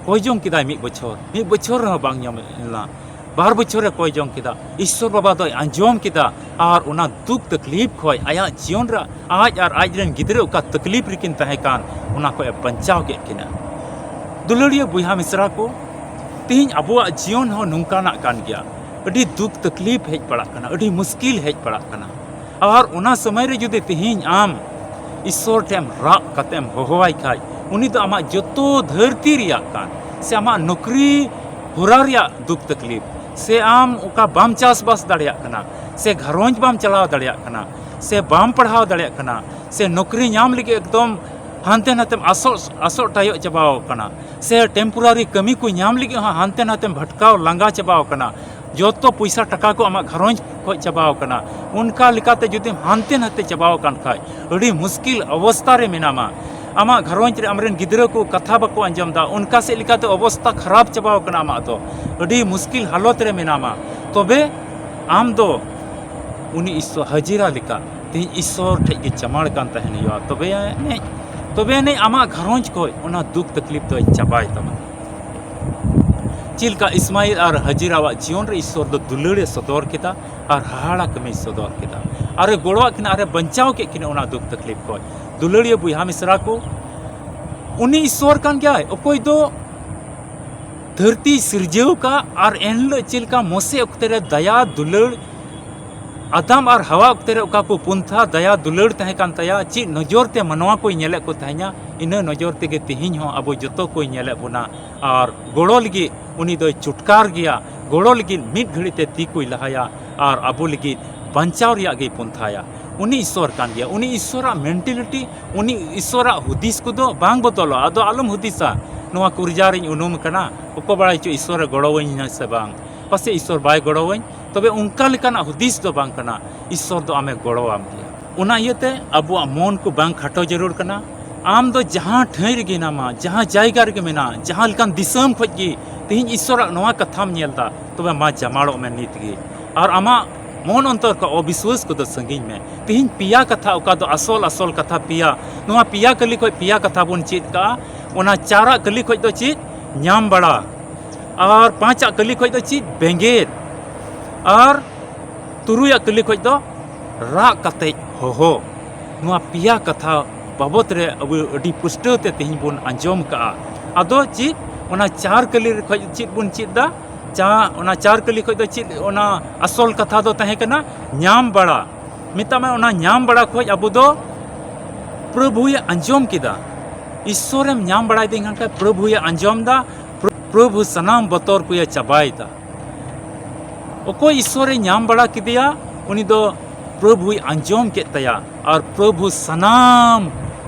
ᱠᱚᱭ ᱡᱚᱝ ᱠᱮᱫᱟᱭ ᱢᱤᱫ ᱵᱚᱪᱷᱚᱨ, ᱢᱤᱫ ᱵᱚᱪᱷᱚᱨ ᱨᱮᱦᱚᱸ ᱵᱟᱝ ᱧᱟᱢ ᱞᱮᱱᱟ, ᱵᱟᱨ ᱵᱚᱪᱷᱚᱨᱮ ᱠᱚᱭ ᱡᱚᱝ ᱠᱮᱫᱟ, ᱤᱥᱥᱚᱨ ᱵᱟᱵᱟ ᱫᱚᱭ ᱟᱸᱡᱚᱢ ᱠᱮᱫᱟ, ᱟᱨ ᱚᱱᱟ ᱫᱩᱠ ᱛᱟᱠᱞᱤᱯ ᱠᱷᱚᱱ ᱟᱭᱟᱜ ᱡᱤᱭᱚᱱ ᱨᱮ ᱟᱡ ᱟᱨ ᱟᱡ ᱨᱮᱱ ᱜᱤᱫᱽᱨᱟᱹ ᱚᱠᱟ ᱛᱟᱠᱞᱤᱯ ᱨᱮᱠᱤᱱ ᱛᱟᱦᱮᱸ ᱠᱟᱱ, ᱚᱱᱟ ᱠᱷᱚᱱ ᱮ ᱵᱟᱧᱪᱟᱣ ᱠᱮᱫ ᱠᱤᱱᱟ᱾" ᱫᱩᱞᱟᱹᱲᱤᱭᱟᱹ ᱵᱚᱭᱦᱟ ᱢᱤᱥᱨᱟ ᱠᱚ, ᱛᱮᱦᱮᱧ ᱟᱵᱚᱣᱟᱜ ᱡᱤᱭᱚᱱ ᱦᱚᱸ ᱱᱚᱝᱠᱟᱱᱟᱜ ᱠᱟᱱ ᱜᱮᱭᱟ᱾ ᱟᱹᱰᱤ ᱫᱩᱠ ᱛᱟᱠᱞᱤᱯ ᱦᱮᱡ ᱯᱟᱲᱟᱜ ᱠᱟᱱᱟ, ᱟᱹᱰᱤ ᱢᱩᱥᱠᱤᱞ ᱦᱮᱡ ᱯᱟᱲᱟᱜ ᱠᱟᱱᱟ᱾ ᱟᱨ ᱚᱱᱟ ᱥᱚᱢᱚᱭ ᱨᱮ ᱡᱩᱫᱤ ᱛᱮᱦᱮᱧ ᱟᱢ ᱤᱥᱥᱚᱨ ᱴᱷᱮᱱ ᱨᱟᱜ ᱠᱟᱛᱮᱢ ᱦᱚᱦᱚᱣᱟᱭ ᱠᱷᱟᱡ, ᱩᱱᱤ ᱫᱚ ᱟᱢᱟᱜ ᱡᱚᱛᱚ ᱫᱷᱟᱹᱨᱛᱤ ᱨᱮᱭᱟᱜ ᱠᱟᱱ, ᱥᱮ ᱟᱢᱟᱜ ᱱᱚᱠᱨᱤ ᱦᱚᱨᱟ ᱨᱮᱭᱟᱜ ᱫᱩᱠ ᱛᱟᱠᱞᱤᱯ, ᱥᱮ ᱟᱢ ᱚᱠᱟ ᱵᱟᱢ ᱪᱟᱥᱵᱟᱥ ᱫᱟᱲᱮᱭᱟᱜ ᱠᱟᱱᱟ, ᱥᱮ ᱜᱷᱟᱨᱚᱸᱡᱽ ᱵᱟᱢ ᱪᱟᱞᱟᱣ ᱫᱟᱲᱮᱭᱟᱜ ᱠᱟᱱᱟ, ᱥᱮ ᱵᱟᱢ ᱯᱟᱲᱦᱟᱣ ᱫᱟᱲᱮᱭᱟᱜ ᱠᱟᱱᱟ, ᱥᱮ ᱱᱚᱠᱨᱤ ᱧᱟᱢ ᱞᱟᱹᱜᱤᱫ ᱮᱠᱫᱚᱢ ᱦᱟᱱᱛᱮ ᱱᱟᱛᱮᱢ ᱟᱥᱚᱜ, ᱟᱥᱚᱜ ᱴᱟᱭᱚᱜ ᱪᱟᱵᱟᱣ ᱠᱟᱱᱟ, ᱥᱮ ᱴᱮᱢᱯᱳᱨᱟᱨᱤ ᱠᱟᱹᱢᱤ ᱠᱚ ᱧᱟᱢ ᱞᱟᱹᱜᱤᱫ ᱦᱚᱸ ᱦᱟᱱᱛᱮ ᱱᱟᱛᱮᱢ ᱵᱷᱟᱴᱠᱟᱣ ᱞᱟᱸᱜᱟ ᱪᱟᱵᱟᱣ ᱠᱟᱱᱟ, ᱡᱚᱛᱚ ᱯᱚᱭᱥᱟ ᱴᱟᱠᱟ ᱠᱚ ᱟᱢᱟᱜ ᱜᱷᱟᱨᱚᱸᱡᱽ ᱠᱷᱚᱡ ᱪᱟᱵᱟᱣ ᱟᱠᱟᱱᱟ᱾ ᱚᱱᱠᱟ ᱞᱮᱠᱟᱛᱮ ᱡᱩᱫᱤᱢ ᱦᱟᱱᱛᱮ ᱱᱟᱛᱮ ᱪᱟᱵᱟᱣ ᱟᱠᱟᱱ ᱠᱷᱟᱡ, ᱟᱹᱰᱤ ᱢᱩᱥᱠᱤᱞ ᱚᱵᱚᱥᱛᱟ ᱨᱮ ᱢᱮᱱᱟᱢᱟ᱾ ᱟᱢᱟᱜ ᱜᱷᱟᱨᱚᱸᱡᱽ ᱨᱮ ᱟᱢᱨᱮᱱ ᱜᱤᱫᱽᱨᱟᱹ ᱠᱚ ᱠᱟᱛᱷᱟ ᱵᱟᱠᱚ ᱟᱸᱡᱚᱢ ᱮᱫᱟ, ᱚᱱᱠᱟ ᱥᱮᱫ ᱞᱮᱠᱟᱛᱮ ᱚᱵᱚᱥᱛᱟ ᱠᱷᱟᱨᱟᱯ ᱪᱟᱵᱟᱣ ᱟᱠᱟᱱᱟ ᱟᱢᱟᱜ ᱫᱚ, ᱟᱹᱰᱤ ᱢᱩᱥᱠᱤᱞ ᱦᱟᱞᱚᱛ ᱨᱮ ᱢᱮᱱᱟᱢᱟ᱾ ᱛᱚᱵᱮ ᱟᱢ ᱫᱚ ᱩᱱᱤ ᱤᱥᱥᱚᱨ ᱦᱟᱡᱤᱨᱟ ᱞᱮᱠᱟ ᱛᱮᱦᱮᱧ ᱤᱥᱥᱚᱨ ᱴᱷᱮᱡ ᱜᱮ ᱪᱟᱢᱟᱲ ᱠᱟᱱ ᱛᱟᱦᱮᱱ ᱦᱩᱭᱩᱜᱼᱟ, ᱛᱚᱵᱮ ᱟᱹᱱᱤᱡ, ᱛᱚᱵᱮ ᱟᱹᱱᱤᱡ ᱟᱢᱟᱜ ᱜᱷᱟᱨᱚᱸᱡᱽ ᱠᱷᱚᱡ ᱚᱱᱟ ᱫᱩᱠ ᱛᱟᱠᱞᱤᱯ ᱫᱚᱭ ᱪᱟᱵᱟᱭ ᱛᱟᱢᱟ᱾ ᱪᱮᱫ ᱞᱮᱠᱟ ᱤᱥᱢᱟᱭᱤᱞ ᱟᱨ ᱦᱟᱡᱤᱨᱟᱣᱟᱜ ᱡᱤᱭᱚᱱ ᱨᱮ ᱤᱥᱥᱚᱨ ᱫᱚ ᱫᱩᱞᱟᱹᱲ ᱮ ᱥᱚᱫᱚᱨ ᱠᱮᱫᱟ ᱟᱨ ᱦᱟᱦᱟᱲᱟ ᱠᱟᱹᱢᱤᱭ ᱥᱚᱫᱚᱨ ᱠᱮᱫᱟ, ᱟᱨ ᱮ ᱜᱚᱲᱚᱣᱟᱜ ᱠᱤᱱᱟ ᱟᱨ ᱮ ᱵᱟᱧᱪᱟᱣ ᱠᱮᱫ ᱠᱤᱱᱟ ᱚᱱᱟ ᱫᱩᱠ ᱛᱟᱠᱞᱤᱯ ᱠᱷᱚᱡ᱾ ᱫᱩᱞᱟᱹᱲᱤᱭᱟᱹ ᱵᱚᱭᱦᱟ ᱢᱤᱥᱨᱟ ᱠᱚ, ᱩᱱᱤ ᱤᱥᱥᱚᱨ ᱠᱟᱱ ᱜᱮᱭᱟᱭ, ᱚᱠᱚᱭ ᱫᱚ ᱫᱷᱟᱹᱨᱛᱤ ᱥᱤᱨᱡᱟᱹᱣ ᱠᱟᱜ, ᱟᱨ ᱮᱱᱦᱤᱞᱳᱜ ᱪᱮᱫ ᱞᱮᱠᱟ ᱢᱚᱥᱮ ᱚᱠᱛᱮ ᱨᱮ ᱫᱟᱭᱟ ᱫᱩᱞᱟᱹᱲ, ᱟᱫᱟᱢ ᱟᱨ ᱦᱟᱣᱟ ᱚᱠᱛᱮ ᱨᱮ ᱚᱠᱟ ᱠᱚ ᱯᱚᱱᱛᱷᱟ ᱫᱟᱭᱟ ᱫᱩᱞᱟᱹᱲ ᱛᱟᱦᱮᱸ ᱠᱟᱱ ᱛᱟᱭᱟ, ᱪᱮᱫ ᱱᱚᱡᱚᱨ ᱛᱮ ᱢᱟᱱᱣᱟ ᱠᱚᱭ ᱧᱮᱞᱮᱫ ᱠᱚ ᱛᱟᱦᱮᱸᱧᱟ, ᱤᱱᱟᱹ ᱱᱚᱡᱚᱨ ᱛᱮᱜᱮ ᱛᱮᱦᱮᱧ ᱦᱚᱸ ᱟᱵᱚ ᱡᱚᱛᱚ ᱠᱚᱭ ᱧᱮᱞᱮᱫ ᱵᱚᱱᱟ᱾ ᱟᱨ ᱜᱚᱲᱚ ᱞᱟᱹᱜᱤᱫ ᱩᱱᱤ ᱫᱚᱭ ᱪᱩᱴᱠᱟᱨ ᱜᱮᱭᱟ, ᱜᱚᱲᱚ ᱞᱟᱹᱜᱤᱫ ᱢᱤᱫ ᱜᱷᱟᱹᱲᱤᱡ ᱛᱮ ᱛᱤ ᱠᱚᱭ ᱞᱟᱦᱟᱭᱟ ᱟᱨ ᱟᱵᱚ ᱞᱟᱹᱜᱤᱫ ᱵᱟᱧᱪᱟᱣ ᱨᱮᱭᱟᱜ ᱜᱮᱭ ᱯᱚᱱᱛᱷᱟᱭᱟ᱾ ᱩᱱᱤ ᱤᱥᱥᱚᱨ ᱠᱟᱱ ᱜᱮᱭᱟ᱾ ᱩᱱᱤ ᱤᱥᱥᱚᱨᱟᱜ ᱢᱮᱱᱴᱮᱞᱤᱴᱤ, ᱩᱱᱤ ᱤᱥᱥᱚᱨᱟᱜ ᱦᱩᱫᱤᱥ ᱠᱚᱫᱚ ᱵᱟᱝ ᱵᱚᱫᱚᱞᱚᱜᱼᱟ᱾ ᱟᱫᱚ ᱟᱞᱚᱢ ᱦᱩᱫᱤᱥᱟ, "ᱱᱚᱣᱟ ᱠᱩᱨᱡᱟ ᱨᱤᱧ ᱩᱱᱩᱢ ᱟᱠᱟᱱᱟ, ᱚᱠᱚᱭ ᱵᱟᱲᱟᱭ ᱪᱚ ᱤᱥᱥᱚᱨᱮ ᱜᱚᱲᱚᱣᱟᱹᱧᱟ ᱥᱮ ᱵᱟᱝ, ᱯᱟᱥᱮᱡ ᱤᱥᱥᱚᱨ ᱵᱟᱭ ᱜᱚᱲᱚᱣᱟᱹᱧ", ᱛᱚᱵᱮ ᱚᱱᱠᱟ ᱞᱮᱠᱟᱱᱟᱜ ᱦᱩᱫᱤᱥ ᱫᱚ ᱵᱟᱝ ᱠᱟᱱᱟ᱾ ᱤᱥᱥᱚᱨ ᱫᱚ ᱟᱢᱮ ᱜᱚᱲᱚᱣᱟᱢ ᱜᱮᱭᱟ᱾ ᱚᱱᱟ ᱤᱭᱟᱹᱛᱮ ᱟᱵᱚᱣᱟᱜ ᱢᱚᱱ ᱠᱚ ᱵᱟᱝ ᱠᱷᱟᱴᱚ ᱡᱟᱹᱨᱩᱲ ᱠᱟᱱᱟ᱾ ᱟᱢ ᱫᱚ ᱡᱟᱦᱟᱸ ᱴᱷᱟᱹᱭ ᱨᱮᱜᱮ ᱦᱮᱱᱟᱢᱟ, ᱡᱟᱦᱟᱸ ᱡᱟᱭᱜᱟ ᱨᱮᱜᱮ ᱢᱮᱱᱟᱜᱼᱟ, ᱡᱟᱦᱟᱸ ᱞᱮᱠᱟᱱ ᱫᱤᱥᱚᱢ ᱠᱷᱚᱡ ᱜᱮ ᱛᱮᱦᱮᱧ ᱤᱥᱥᱚᱨᱟᱜ ᱱᱚᱣᱟ ᱠᱟᱛᱷᱟᱢ ᱧᱮᱞ ᱮᱫᱟ, ᱛᱚᱵᱮ ᱢᱟ ᱡᱟᱢᱟᱲᱚᱜ ᱢᱮ ᱱᱤᱛ ᱜᱮ᱾ ᱟᱨ ᱟᱢᱟᱜ ᱢᱚᱱ ᱚᱱᱛᱚᱨ ᱠᱷᱚᱱ ᱚᱵᱤᱥᱣᱟᱥ ᱠᱚᱫᱚ ᱥᱟᱺᱜᱤᱧ ᱢᱮ᱾ ᱛᱮᱦᱮᱧ ᱯᱮᱭᱟ ᱠᱟᱛᱷᱟ, ᱚᱠᱟ ᱫᱚ ᱟᱥᱚᱞ, ᱟᱥᱚᱞ ᱠᱟᱛᱷᱟ ᱯᱮᱭᱟ, ᱱᱚᱣᱟ ᱯᱮᱭᱟ ᱠᱟᱹᱞᱤ ᱠᱷᱚᱡ ᱯᱮᱭᱟ ᱠᱟᱛᱷᱟ ᱵᱚᱱ ᱪᱮᱫ ᱠᱟᱜᱼᱟ᱾ ᱚᱱᱟ ᱪᱟᱨᱟᱜ ᱠᱟᱹᱞᱤ ᱠᱷᱚᱡ ᱫᱚ ᱪᱮᱫ? ᱧᱟᱢ ᱵᱟᱲᱟ᱾ ᱟᱨ ᱯᱟᱸᱪᱟᱜ ᱠᱟᱹᱞᱤ ᱠᱷᱚᱡ ᱫᱚ ᱪᱮᱫ? ᱵᱮᱸᱜᱮᱫ᱾ ᱟᱨ ᱛᱩᱨᱩᱭᱟᱜ ᱠᱟᱹᱞᱤ ᱠᱷᱚᱡ ᱫᱚ ᱨᱟᱜ ᱠᱟᱛᱮᱡ ᱦᱚᱦᱚ᱾ ᱱᱚᱣᱟ ᱯᱮᱭᱟ ᱠᱟᱛᱷᱟ ᱵᱟᱵᱚᱛ ᱨᱮ ᱟᱵᱚ ᱟᱹᱰᱤ ᱯᱩᱥᱴᱟᱹᱣ ᱛᱮ ᱛᱮᱦᱮᱧ ᱵᱚᱱ ᱟᱸᱡᱚᱢ ᱠᱟᱜᱼᱟ᱾ ᱟᱫᱚ ᱪᱮᱫ, ᱚᱱᱟ ᱪᱟᱨ ᱠᱟᱹᱞᱤ ᱠᱷᱚᱡ ᱪᱮᱫ ᱵᱚᱱ ᱪᱮᱫ ᱫᱟ? ᱪᱟ-, ᱚᱱᱟ ᱪᱟᱨ ᱠᱟᱹᱞᱤ ᱠᱷᱚᱡ ᱫᱚ ᱪᱮᱫ, ᱚᱱᱟ ᱟᱥᱚᱞ ᱠᱟᱛᱷᱟ ᱫᱚ ᱛᱟᱦᱮᱸ ᱠᱟᱱᱟ ᱧᱟᱢ ᱵᱟᱲᱟ᱾ ᱢᱮᱛᱟᱜ ᱢᱮ, ᱚᱱᱟ ᱧᱟᱢ ᱵᱟᱲᱟ ᱠᱷᱚᱡ ᱟᱵᱚ ᱫᱚ ᱯᱨᱚᱵᱷᱩᱭ ᱟᱸᱡᱚᱢ ᱠᱮᱫᱟ᱾ ᱤᱥᱥᱚᱨᱮᱢ ᱧᱟᱢ ᱵᱟᱲᱟᱭᱮᱫᱮ ᱠᱷᱟᱱ ᱠᱷᱟᱡ ᱯᱨᱚᱵᱷᱩᱭ ᱟᱸᱡᱚᱢ ᱫᱟ, ᱯᱨᱚ-, ᱯᱨᱚᱵᱷᱩ ᱥᱟᱱᱟᱢ ᱵᱚᱛᱚᱨ ᱠᱚᱭ ᱪᱟᱵᱟᱭᱮᱫᱟ᱾ ᱚᱠᱚᱭ ᱤᱥᱥᱚᱨᱮ ᱧᱟᱢ ᱵᱟᱲᱟ ᱠᱮᱫᱮᱭᱟ, ᱩᱱᱤ ᱫᱚ ᱯᱨᱚᱵᱷᱩᱭ ᱟᱸᱡᱚᱢ ᱠᱮᱫ ᱛᱟᱭᱟ ᱟᱨ ᱯᱨᱚᱵᱷᱩ ᱥᱟᱱᱟᱢ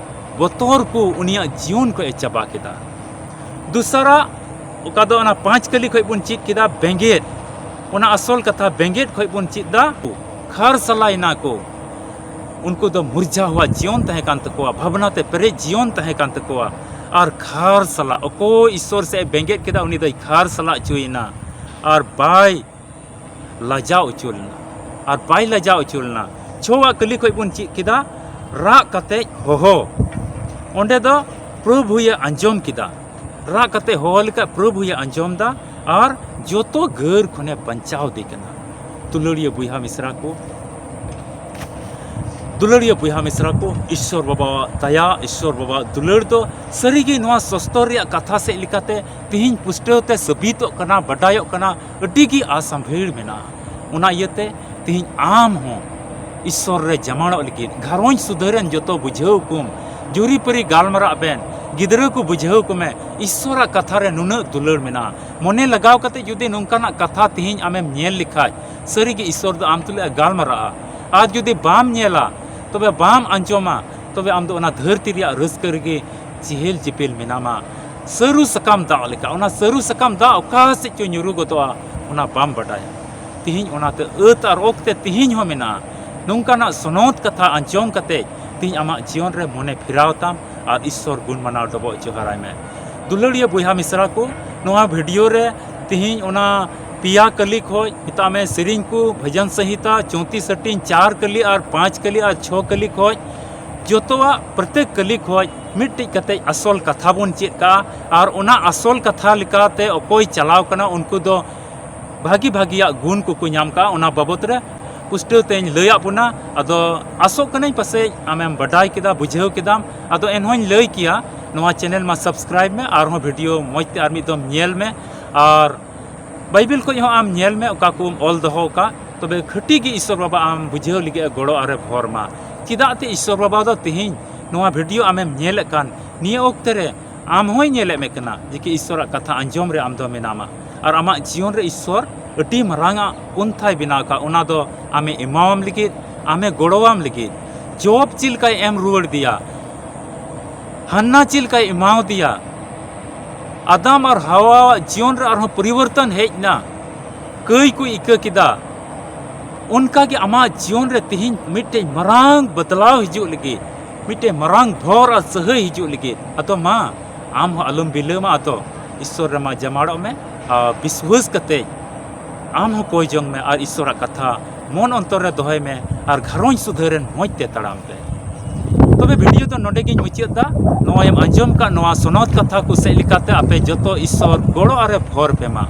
ᱵᱚᱛᱚᱨ ᱠᱚ ᱩᱱᱤᱭᱟᱜ ᱡᱤᱭᱚᱱ ᱠᱷᱚᱡ ᱮ ᱪᱟᱵᱟ ᱠᱮᱫᱟ᱾ ᱫᱚᱥᱟᱨᱟᱜ, ᱚᱠᱟ ᱫᱚ ᱚᱱᱟ ᱯᱟᱸᱪ ᱠᱟᱹᱞᱤ ᱠᱷᱚᱡ ᱵᱚᱱ ᱪᱮᱫ ᱠᱮᱫᱟ, ᱵᱮᱸᱜᱮᱫ᱾ ᱚᱱᱟ ᱟᱥᱚᱞ ᱠᱟᱛᱷᱟ ᱵᱮᱸᱜᱮᱫ ᱠᱷᱚᱡ ᱵᱚᱱ ᱪᱮᱫ ᱫᱟ, ᱠᱷᱟᱨ ᱥᱟᱞᱟᱭᱮᱱᱟ ᱠᱚ᱾ ᱩᱱᱠᱩ ᱫᱚ ᱢᱩᱨᱡᱷᱟᱣᱟ ᱡᱤᱭᱚᱱ ᱛᱟᱦᱮᱸ ᱠᱟᱱ ᱛᱟᱠᱚᱣᱟ, ᱵᱷᱟᱵᱽᱱᱟ ᱛᱮ ᱯᱮᱨᱮᱡ ᱡᱤᱭᱚᱱ ᱛᱟᱦᱮᱸ ᱠᱟᱱ ᱛᱟᱠᱚᱣᱟ, ᱟᱨ ᱠᱷᱟᱨ ᱥᱟᱞᱟ, ᱚᱠᱚᱭ ᱤᱥᱥᱚᱨ ᱥᱮᱫ ᱮ ᱵᱮᱸᱜᱮᱫ ᱠᱮᱫᱟ, ᱩᱱᱤ ᱫᱚᱭ ᱠᱷᱟᱨ ᱥᱟᱞᱟ ᱚᱪᱚᱭᱮᱱᱟ ᱟᱨ ᱵᱟᱭ ᱞᱟᱡᱟᱣ ᱚᱪᱚ ᱞᱮᱱᱟ, ᱟᱨ ᱵᱟᱭ ᱞᱟᱡᱟᱣ ᱚᱪᱚ ᱞᱮᱱᱟ᱾ ᱪᱷᱚᱣᱟᱜ ᱠᱟᱹᱞᱤ ᱠᱷᱚᱡ ᱵᱚᱱ ᱪᱮᱫ ᱠᱮᱫᱟ, ᱨᱟᱜ ᱠᱟᱛᱮᱡ ᱦᱚᱦᱚ᱾ ᱚᱸᱰᱮ ᱫᱚ ᱯᱨᱚᱵᱷᱩᱭᱮ ᱟᱸᱡᱚᱢ ᱠᱮᱫᱟ, ᱨᱟᱜ ᱠᱟᱛᱮ ᱦᱚᱦᱚ ᱞᱮᱠᱷᱟᱡ ᱯᱨᱚᱵᱷᱩᱭᱮ ᱟᱸᱡᱚᱢ ᱫᱟ ᱟᱨ ᱡᱚᱛᱚ ᱜᱟᱹᱨ ᱠᱷᱚᱱᱮ ᱵᱟᱧᱪᱟᱣ ᱫᱮ ᱠᱟᱱᱟ᱾ ᱫᱩᱞᱟᱹᱲᱤᱭᱟᱹ ᱵᱚᱭᱦᱟ ᱢᱤᱥᱨᱟ ᱠᱚ, ᱫᱩᱞᱟᱹᱲᱤᱭᱟᱹ ᱵᱚᱭᱦᱟ ᱢᱤᱥᱨᱟ ᱠᱚ, ᱤᱥᱥᱚᱨ ᱵᱟᱵᱟᱣᱟᱜ ᱫᱟᱭᱟ, ᱤᱥᱥᱚᱨ ᱵᱟᱵᱟᱣᱟᱜ ᱫᱩᱞᱟᱹᱲ ᱫᱚ ᱥᱟᱹᱨᱤᱜᱮ ᱱᱚᱣᱟ ᱥᱚᱥᱛᱚᱨ ᱨᱮᱭᱟᱜ ᱠᱟᱛᱷᱟ ᱥᱮᱫ ᱞᱮᱠᱟᱛᱮ ᱛᱤᱦᱤᱧ ᱯᱩᱥᱴᱟᱹᱣ ᱛᱮ ᱥᱟᱹᱵᱤᱛᱚᱜ ᱠᱟᱱᱟ, ᱵᱟᱰᱟᱭᱚᱜ ᱠᱟᱱᱟ, ᱟᱹᱰᱤ ᱜᱮ ᱟᱥᱟᱢᱵᱷᱤᱲ ᱢᱮᱱᱟᱜᱼᱟ᱾ ᱚᱱᱟ ᱤᱭᱟᱹᱛᱮ ᱛᱤᱦᱤᱧ ᱟᱢ ᱦᱚᱸ ᱤᱥᱥᱚᱨ ᱨᱮ ᱡᱟᱢᱟᱲᱚᱜ ᱞᱟᱹᱜᱤᱫ ᱜᱷᱟᱨᱚᱸᱡᱽ ᱥᱩᱫᱷᱟᱹᱨ ᱨᱮᱱ ᱡᱚᱛᱚ ᱵᱩᱡᱷᱟᱹᱣ ᱠᱚᱢ, ᱡᱩᱨᱤᱯᱟᱹᱨᱤ ᱜᱟᱞᱢᱟᱨᱟᱜ ᱵᱮᱱ, ᱜᱤᱫᱽᱨᱟᱹ ᱠᱚ ᱵᱩᱡᱷᱟᱹᱣ ᱠᱚᱢᱮ, ᱤᱥᱥᱚᱨᱟᱜ ᱠᱟᱛᱷᱟ ᱨᱮ ᱱᱩᱱᱟᱹᱜ ᱫᱩᱞᱟᱹᱲ ᱢᱮᱱᱟᱜᱼᱟ᱾ ᱢᱚᱱᱮ ᱞᱟᱜᱟᱣ ᱠᱟᱛᱮ ᱡᱩᱫᱤ ᱱᱚᱝᱠᱟᱱᱟᱜ ᱠᱟᱛᱷᱟ ᱛᱤᱦᱤᱧ ᱟᱢᱮᱢ ᱧᱮᱞ ᱞᱮᱠᱷᱟᱡ, ᱥᱟᱹᱨᱤᱜᱮ ᱤᱥᱥᱚᱨ ᱫᱚ ᱟᱢ ᱛᱩᱞᱩᱡ ᱮ ᱜᱟᱞᱢᱟᱨᱟᱜᱼᱟ᱾ ᱟᱨ ᱡᱩᱫᱤ ᱵᱟᱢ ᱧᱮᱞᱟ, ᱛᱚᱵᱮ ᱵᱟᱢ ᱟᱸᱡᱚᱢᱟ, ᱛᱚᱵᱮ ᱟᱢ ᱫᱚ ᱚᱱᱟ ᱫᱷᱟᱹᱨᱛᱤ ᱨᱮᱭᱟᱜ ᱨᱟᱹᱥᱠᱟᱹ ᱨᱮᱜᱮ ᱪᱮᱦᱮᱞ ᱪᱮᱯᱮᱞ ᱢᱮᱱᱟᱢᱟ᱾ ᱥᱟᱹᱨᱩ ᱥᱟᱠᱟᱢ ᱫᱟᱜ ᱞᱮᱠᱟ, ᱚᱱᱟ ᱥᱟᱹᱨᱩ ᱥᱟᱠᱟᱢ ᱫᱟᱜ ᱚᱠᱟ ᱥᱮᱫ ᱪᱚ ᱧᱩᱨᱩ ᱜᱚᱫᱚᱜᱼᱟ, ᱚᱱᱟ ᱵᱟᱢ ᱵᱟᱰᱟᱭᱟ᱾ ᱛᱤᱦᱤᱧ ᱚᱱᱟᱛᱮ ᱟᱹᱛ ᱟᱨ ᱚᱠᱛᱮ ᱛᱤᱦᱤᱧ ᱦᱚᱸ ᱢᱮᱱᱟᱜᱼᱟ᱾ ᱱᱚᱝᱠᱟᱱᱟᱜ ᱥᱚᱱᱚᱛ ᱠᱟᱛᱷᱟ ᱟᱸᱡᱚᱢ ᱠᱟᱛᱮ ᱛᱤᱦᱤᱧ ᱟᱢᱟᱜ ᱡᱤᱭᱚᱱ ᱨᱮ ᱢᱚᱱᱮ ᱯᱷᱮᱨᱟᱣ ᱛᱟᱢ ᱟᱨ ᱤᱥᱥᱚᱨ ᱜᱩᱱ ᱢᱟᱱᱟᱣ ᱰᱚᱵᱚᱜ ᱡᱚᱦᱟᱨᱟᱭ ᱢᱮ᱾ ᱫᱩᱞᱟᱹᱲᱤᱭᱟᱹ ᱵᱚᱭᱦᱟ ᱢᱤᱥᱨᱟ ᱠᱚ, ᱱᱚᱣᱟ ᱵᱷᱤᱰᱤᱭᱳ ᱨᱮ ᱛᱤᱦᱤᱧ ᱚᱱᱟ ᱯᱮᱭᱟ ᱠᱟᱹᱞᱤ ᱠᱷᱚᱡ, ᱢᱮᱛᱟᱜ ᱢᱮ, ᱥᱮᱨᱮᱧ ᱠᱚ, ᱵᱷᱚᱡᱚᱱ ᱥᱚᱝᱦᱤᱛᱟ, ᱪᱳᱭᱛᱤᱥ ᱦᱟᱹᱴᱤᱧ, ᱪᱟᱨ ᱠᱟᱹᱞᱤ ᱟᱨ ᱯᱟᱸᱪ ᱠᱟᱹᱞᱤ ᱟᱨ ᱪᱷᱚ ᱠᱟᱹᱞᱤ ᱠᱷᱚᱡ, ᱡᱚᱛᱚᱣᱟᱜ ᱯᱨᱚᱛᱮᱠ ᱠᱟᱹᱞᱤ ᱠᱷᱚᱡ ᱢᱤᱫᱴᱤᱡ ᱠᱟᱛᱮᱡ ᱟᱥᱚᱞ ᱠᱟᱛᱷᱟ ᱵᱚᱱ ᱪᱮᱫ ᱠᱟᱜᱼᱟ᱾ ᱟᱨ ᱚᱱᱟ ᱟᱥᱚᱞ ᱠᱟᱛᱷᱟ ᱞᱮᱠᱟᱛᱮ ᱚᱠᱚᱭ ᱪᱟᱞᱟᱣ ᱠᱟᱱᱟ, ᱩᱱᱠᱩ ᱫᱚ ᱵᱷᱟᱹᱜᱤ ᱵᱷᱟᱹᱜᱤᱭᱟᱜ ᱜᱩᱱ ᱠᱚᱠᱚ ᱧᱟᱢ ᱠᱟᱜᱼᱟ᱾ ᱚᱱᱟ ᱵᱟᱵᱚᱛ ᱨᱮ ᱯᱩᱥᱴᱟᱹᱣ ᱛᱮᱧ ᱞᱟᱹᱭᱟᱫ ᱵᱚᱱᱟ᱾ ᱟᱫᱚ ᱟᱥᱚᱜ ᱠᱟᱹᱱᱟᱹᱧ ᱯᱟᱥᱮᱡ ᱟᱢᱮᱢ ᱵᱟᱰᱟᱭ ᱠᱮᱫᱟ, ᱵᱩᱡᱷᱟᱹᱣ ᱠᱮᱫᱟᱢ᱾ ᱟᱫᱚ ᱮᱱᱦᱚᱸᱧ ᱞᱟᱹᱭ ᱠᱮᱭᱟ, ᱱᱚᱣᱟ ᱪᱮᱱᱮᱞ ᱢᱟ ᱥᱟᱵᱥᱠᱨᱟᱭᱤᱵᱽ ᱢᱮ, ᱟᱨᱦᱚᱸ ᱵᱷᱤᱰᱤᱭᱳ ᱢᱚᱡᱽ ᱛᱮ ᱟᱨ ᱢᱤᱫ ᱫᱚᱢ ᱧᱮᱞ ᱢᱮ, ᱟᱨ ᱵᱟᱭᱵᱮᱞ ᱠᱷᱚᱡ ᱦᱚᱸ ᱟᱢ ᱧᱮᱞ ᱢᱮ, ᱚᱠᱟ ᱠᱚᱢ ᱚᱞ ᱫᱚᱦᱚ ᱟᱠᱟᱫ, ᱛᱚᱵᱮ ᱠᱷᱟᱹᱴᱤ ᱜᱮ ᱤᱥᱥᱚᱨ ᱵᱟᱵᱟ ᱟᱢ ᱵᱩᱡᱷᱟᱹᱣ ᱞᱟᱹᱜᱤᱫ ᱮ ᱜᱚᱲᱚ ᱟᱨᱮ ᱵᱷᱚᱨ ᱢᱟ᱾ ᱪᱮᱫᱟᱜ ᱛᱮ ᱤᱥᱥᱚᱨ ᱵᱟᱵᱟ ᱫᱚ ᱛᱮᱦᱮᱧ ᱱᱚᱣᱟ ᱵᱷᱤᱰᱤᱭᱳ ᱟᱢᱮᱢ ᱧᱮᱞᱮᱫ ᱠᱟᱱ, ᱱᱤᱭᱟᱹ ᱚᱠᱛᱮ ᱨᱮ ᱟᱢ ᱦᱚᱸᱭ ᱧᱮᱞᱮᱫ ᱢᱮ ᱠᱟᱱᱟ, ᱡᱮ ᱠᱤ ᱤᱥᱥᱚᱨᱟᱜ ᱠᱟᱛᱷᱟ ᱟᱸᱡᱚᱢ ᱨᱮ ᱟᱢ ᱫᱚ ᱢᱮᱱᱟᱢᱟ᱾ ᱟᱨ ᱟᱢᱟᱜ ᱡᱤᱭᱚᱱ ᱨᱮ ᱤᱥᱥᱚᱨ ᱟᱹᱰᱤ ᱢᱟᱨᱟᱝ ᱟᱜ ᱯᱚᱱᱛᱷᱟᱭ ᱵᱮᱱᱟᱣ ᱟᱠᱟᱫ, ᱚᱱᱟ ᱫᱚ ᱟᱢᱮ ᱮᱢᱟᱣᱟᱢ ᱞᱟᱹᱜᱤᱫ, ᱟᱢᱮ ᱜᱚᱲᱚᱣᱟᱢ ᱞᱟᱹᱜᱤᱫ᱾ ᱡᱚᱵ ᱪᱮᱫ ᱞᱮᱠᱟᱭ ᱮᱢ ᱨᱩᱣᱟᱹᱲ ᱫᱮᱭᱟ, ᱦᱟᱱᱱᱟ ᱪᱮᱫ ᱞᱮᱠᱟᱭ ᱮᱢᱟᱣ ᱫᱮᱭᱟ, ᱟᱫᱟᱢ ᱟᱨ ᱦᱟᱣᱟᱣᱟᱜ ᱡᱤᱭᱚᱱ ᱨᱮ ᱟᱨᱦᱚᱸ ᱯᱚᱨᱤᱵᱚᱨᱛᱚᱱ ᱦᱮᱡ ᱮᱱᱟ᱾ ᱠᱟᱹᱭ ᱠᱚ ᱤᱠᱟᱹ ᱠᱮᱫᱟ, ᱚᱱᱠᱟ ᱜᱮ ᱟᱢᱟᱜ ᱡᱤᱭᱚᱱ ᱨᱮ ᱛᱮᱦᱮᱧ ᱢᱤᱫᱴᱮᱱ ᱢᱟᱨᱟᱝ ᱵᱚᱫᱞᱟᱣ ᱦᱤᱡᱩᱜ ᱞᱟᱹᱜᱤᱫ, ᱢᱤᱫᱴᱮᱱ ᱢᱟᱨᱟᱝ ᱵᱷᱚᱨ ᱟᱨ ᱥᱟᱹᱦᱟᱹᱭ ᱦᱤᱡᱩᱜ ᱞᱟᱹᱜᱤᱫ᱾ ᱟᱫᱚ ᱢᱟ, ᱟᱢ ᱦᱚᱸ ᱟᱞᱚᱢ ᱵᱤᱞᱟᱹᱢᱟ, ᱟᱫᱚ ᱤᱥᱥᱚᱨ ᱨᱮᱢᱟ ᱡᱟᱢᱟᱲᱚᱜ ᱢᱮ ᱟᱨ ᱵᱤᱥᱣᱟᱹᱥ ᱠᱟᱛᱮ ᱟᱢ ᱦᱚᱸ ᱠᱚᱭ ᱡᱚᱝ ᱢᱮ ᱟᱨ ᱤᱥᱥᱚᱨᱟᱜ ᱠᱟᱛᱷᱟ ᱢᱚᱱ ᱚᱱᱛᱚᱨ ᱨᱮ ᱫᱚᱦᱚᱭ ᱢᱮ ᱟᱨ ᱜᱷᱟᱨᱚᱸᱡᱽ ᱥᱩᱫᱷᱟᱹᱨ ᱨᱮᱱ ᱢᱚᱡᱽ ᱛᱮ ᱛᱟᱲᱟᱢ ᱯᱮ᱾ ᱛᱚᱵᱮ ᱵᱷᱤᱰᱤᱭᱳ ᱫᱚ ᱱᱚᱰᱮ ᱜᱤᱧ ᱢᱩᱪᱟᱹᱫ ᱫᱟ᱾ ᱱᱚᱣᱟᱭᱮᱢ ᱟᱸᱡᱚᱢ ᱠᱟᱜ ᱱᱚᱣᱟ ᱥᱚᱱᱚᱛ ᱠᱟᱛᱷᱟ ᱠᱚ ᱥᱮᱫ ᱞᱮᱠᱟᱛᱮ ᱟᱯᱮ ᱡᱚᱛᱚ ᱤᱥᱥᱚᱨ ᱜᱚᱲᱚ ᱟᱨᱮ ᱵᱷᱚᱨ ᱯᱮ ᱢᱟ᱾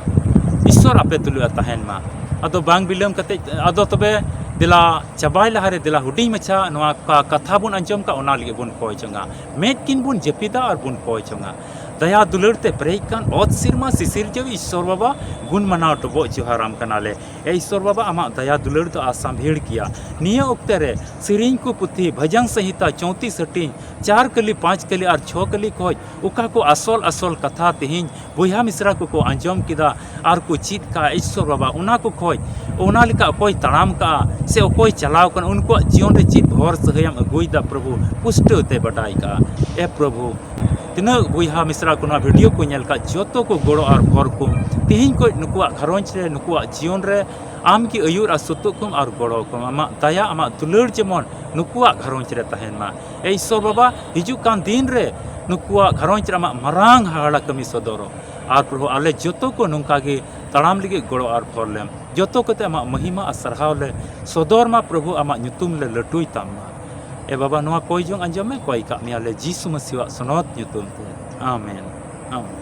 ᱤᱥᱥᱚᱨ ᱟᱯᱮ ᱛᱩᱞᱩᱡ ᱮ ᱛᱟᱦᱮᱱ ᱢᱟ᱾ ᱟᱫᱚ ᱵᱟᱝ ᱵᱤᱞᱚᱢ ᱠᱟᱛᱮ, ᱟᱫᱚ ᱛᱚᱵᱮ ᱫᱮᱞᱟ ᱪᱟᱵᱟᱭ ᱞᱟᱦᱟᱨᱮ ᱫᱮᱞᱟ ᱦᱩᱰᱤᱧ ᱢᱟᱪᱷᱟ ᱱᱚᱣᱟ ᱠᱟ-, ᱠᱟᱛᱷᱟ ᱵᱚᱱ ᱟᱸᱡᱚᱢ ᱠᱟᱜ, ᱚᱱᱟ ᱞᱟᱹᱜᱤᱫ ᱵᱚᱱ ᱠᱚᱭ ᱡᱚᱝᱟ᱾ ᱢᱮᱫ ᱠᱤᱱ ᱵᱚᱱ ᱡᱟᱹᱯᱤᱫᱟ ᱟᱨ ᱵᱚᱱ ᱠᱚᱭ ᱡᱚᱝᱟ᱾ ᱫᱟᱭᱟ ᱫᱩᱞᱟᱹᱲ ᱛᱮ ᱯᱮᱨᱮᱡ ᱠᱟᱱ ᱚᱛ ᱥᱤᱨᱢᱟ ᱥᱤᱥᱤᱨ ᱡᱟᱹᱣᱤ ᱤᱥᱥᱚᱨ ᱵᱟᱵᱟ, ᱜᱩᱱ ᱢᱟᱱᱟᱣ ᱰᱚᱵᱚᱜ ᱡᱚᱦᱟᱨᱟᱢ ᱠᱟᱱᱟᱞᱮ᱾ ᱮ ᱤᱥᱥᱚᱨ ᱵᱟᱵᱟ, ᱟᱢᱟᱜ ᱫᱟᱭᱟ ᱫᱩᱞᱟᱹᱲ ᱫᱚ ᱟᱥᱟᱢ ᱵᱷᱤᱲ ᱜᱮᱭᱟ᱾ ᱱᱤᱭᱟᱹ ᱚᱠᱛᱮ ᱨᱮ ᱥᱮᱨᱮᱧ ᱠᱚ ᱯᱩᱛᱷᱤ, ᱵᱷᱟᱡᱟᱝ ᱥᱚᱝᱦᱤᱛᱟ, ᱪᱳᱣᱛᱤᱥ ᱦᱟᱹᱴᱤᱧ, ᱪᱟᱨ ᱠᱟᱹᱞᱤ, ᱯᱟᱸᱪ ᱠᱟᱹᱞᱤ ᱟᱨ ᱪᱷᱚ ᱠᱟᱹᱞᱤ ᱠᱷᱚᱡ ᱚᱠᱟ ᱠᱚ ᱟᱥᱚᱞ ᱟᱥᱚᱞ ᱠᱟᱛᱷᱟ ᱛᱮᱦᱮᱧ ᱵᱚᱭᱦᱟ ᱢᱤᱥᱨᱟ ᱠᱚᱠᱚ ᱟᱸᱡᱚᱢ ᱠᱮᱫᱟ ᱟᱨ ᱠᱚ ᱪᱮᱫ ᱠᱟᱜᱼᱟ, ᱤᱥᱥᱚᱨ ᱵᱟᱵᱟ, ᱚᱱᱟ ᱠᱚ ᱠᱷᱚᱡ ᱚᱱᱟ ᱞᱮᱠᱟ ᱚᱠᱚᱭ ᱛᱟᱲᱟᱢ ᱠᱟᱜᱼᱟ ᱥᱮ ᱚᱠᱚᱭ ᱪᱟᱞᱟᱣ ᱠᱟᱱᱟ, ᱩᱱᱠᱩᱣᱟᱜ ᱡᱤᱭᱚᱱ ᱨᱮ ᱪᱮᱫ ᱦᱚᱨ ᱥᱟᱹᱦᱟᱹᱭᱮᱢ ᱟᱹᱜᱩᱭᱮᱫᱟ ᱯᱨᱚᱵᱷᱩ, ᱯᱩᱥᱴᱟᱹᱣ ᱛᱮ ᱵᱟᱰᱟᱭ ᱠᱟᱜᱼᱟ᱾ ᱮ ᱯᱨᱚᱵᱷᱩ, ᱛᱤᱱᱟᱹᱜ ᱵᱚᱭᱦᱟ ᱢᱤᱥᱨᱟ ᱠᱚ ᱱᱚᱣᱟ ᱵᱷᱤᱰᱤᱭᱳ ᱠᱚ ᱧᱮᱞ ᱠᱟᱜ, ᱡᱚᱛᱚ ᱠᱚ ᱜᱚᱲᱚ ᱟᱨ ᱵᱷᱚᱨ ᱠᱚᱢ᱾ ᱛᱮᱦᱮᱧ ᱠᱷᱚᱡ ᱱᱩᱠᱩᱣᱟᱜ ᱜᱷᱟᱨᱚᱸᱡᱽ ᱨᱮ, ᱱᱩᱠᱩᱣᱟᱜ ᱡᱤᱭᱚᱱ ᱨᱮ ᱟᱢ ᱜᱮ ᱟᱹᱭᱩᱨ ᱟᱨ ᱥᱩᱛᱩᱜ ᱠᱚᱢ ᱟᱨ ᱜᱚᱲᱚ ᱠᱚᱢ᱾ ᱟᱢᱟᱜ ᱫᱟᱭᱟ, ᱟᱢᱟᱜ ᱫᱩᱞᱟᱹᱲ ᱡᱮᱢᱚᱱ ᱱᱩᱠᱩᱣᱟᱜ ᱜᱷᱟᱨᱚᱸᱡᱽ ᱨᱮ ᱛᱟᱦᱮᱱ ᱢᱟ᱾ ᱮ ᱤᱥᱥᱚᱨ ᱵᱟᱵᱟ, ᱦᱤᱡᱩᱜ ᱠᱟᱱ ᱫᱤᱱ ᱨᱮ ᱱᱩᱠᱩᱣᱟᱜ ᱜᱷᱟᱨᱚᱸᱡᱽ ᱨᱮ ᱟᱢᱟᱜ ᱢᱟᱨᱟᱝ ᱦᱟᱦᱟᱲᱟ ᱠᱟᱹᱢᱤ ᱥᱚᱫᱚᱨᱚᱜ᱾ ᱟᱨ ᱯᱨᱚᱵᱷᱩ, ᱟᱞᱮ ᱡᱚᱛᱚ ᱠᱚ ᱱᱚᱝᱠᱟ ᱜᱮ ᱛᱟᱲᱟᱢ ᱞᱟᱹᱜᱤᱫ ᱜᱚᱲᱚ ᱟᱨ ᱵᱷᱚᱨ ᱞᱮᱢ᱾ ᱡᱚᱛᱚ ᱠᱚᱛᱮ ᱟᱢᱟᱜ ᱢᱚᱦᱤᱢᱟ ᱟᱨ ᱥᱟᱨᱦᱟᱣ ᱞᱮ ᱥᱚᱫᱚᱨ ᱢᱟ ᱯᱨᱚᱵᱷᱩ, ᱟᱢᱟᱜ ᱧᱩᱛᱩᱢ ᱞᱮ ᱞᱟᱹᱴᱩᱭ ᱛᱟᱢ ᱢᱟ᱾ ᱮ ᱵᱟᱵᱟ, ᱱᱚᱣᱟ ᱠᱚᱭ ᱡᱚᱝ ᱟᱸᱡᱚᱢ ᱢᱮ, ᱠᱚᱭ ᱠᱟᱜ ᱢᱮᱭᱟ ᱞᱮ ᱡᱤᱥᱩ ᱢᱟᱹᱥᱤᱣᱟᱜ ᱥᱚᱱᱚᱛ ᱧᱩᱛᱩᱢ ᱛᱮ᱾ ᱟᱢᱮᱱ᱾ ᱟᱢᱮᱱ᱾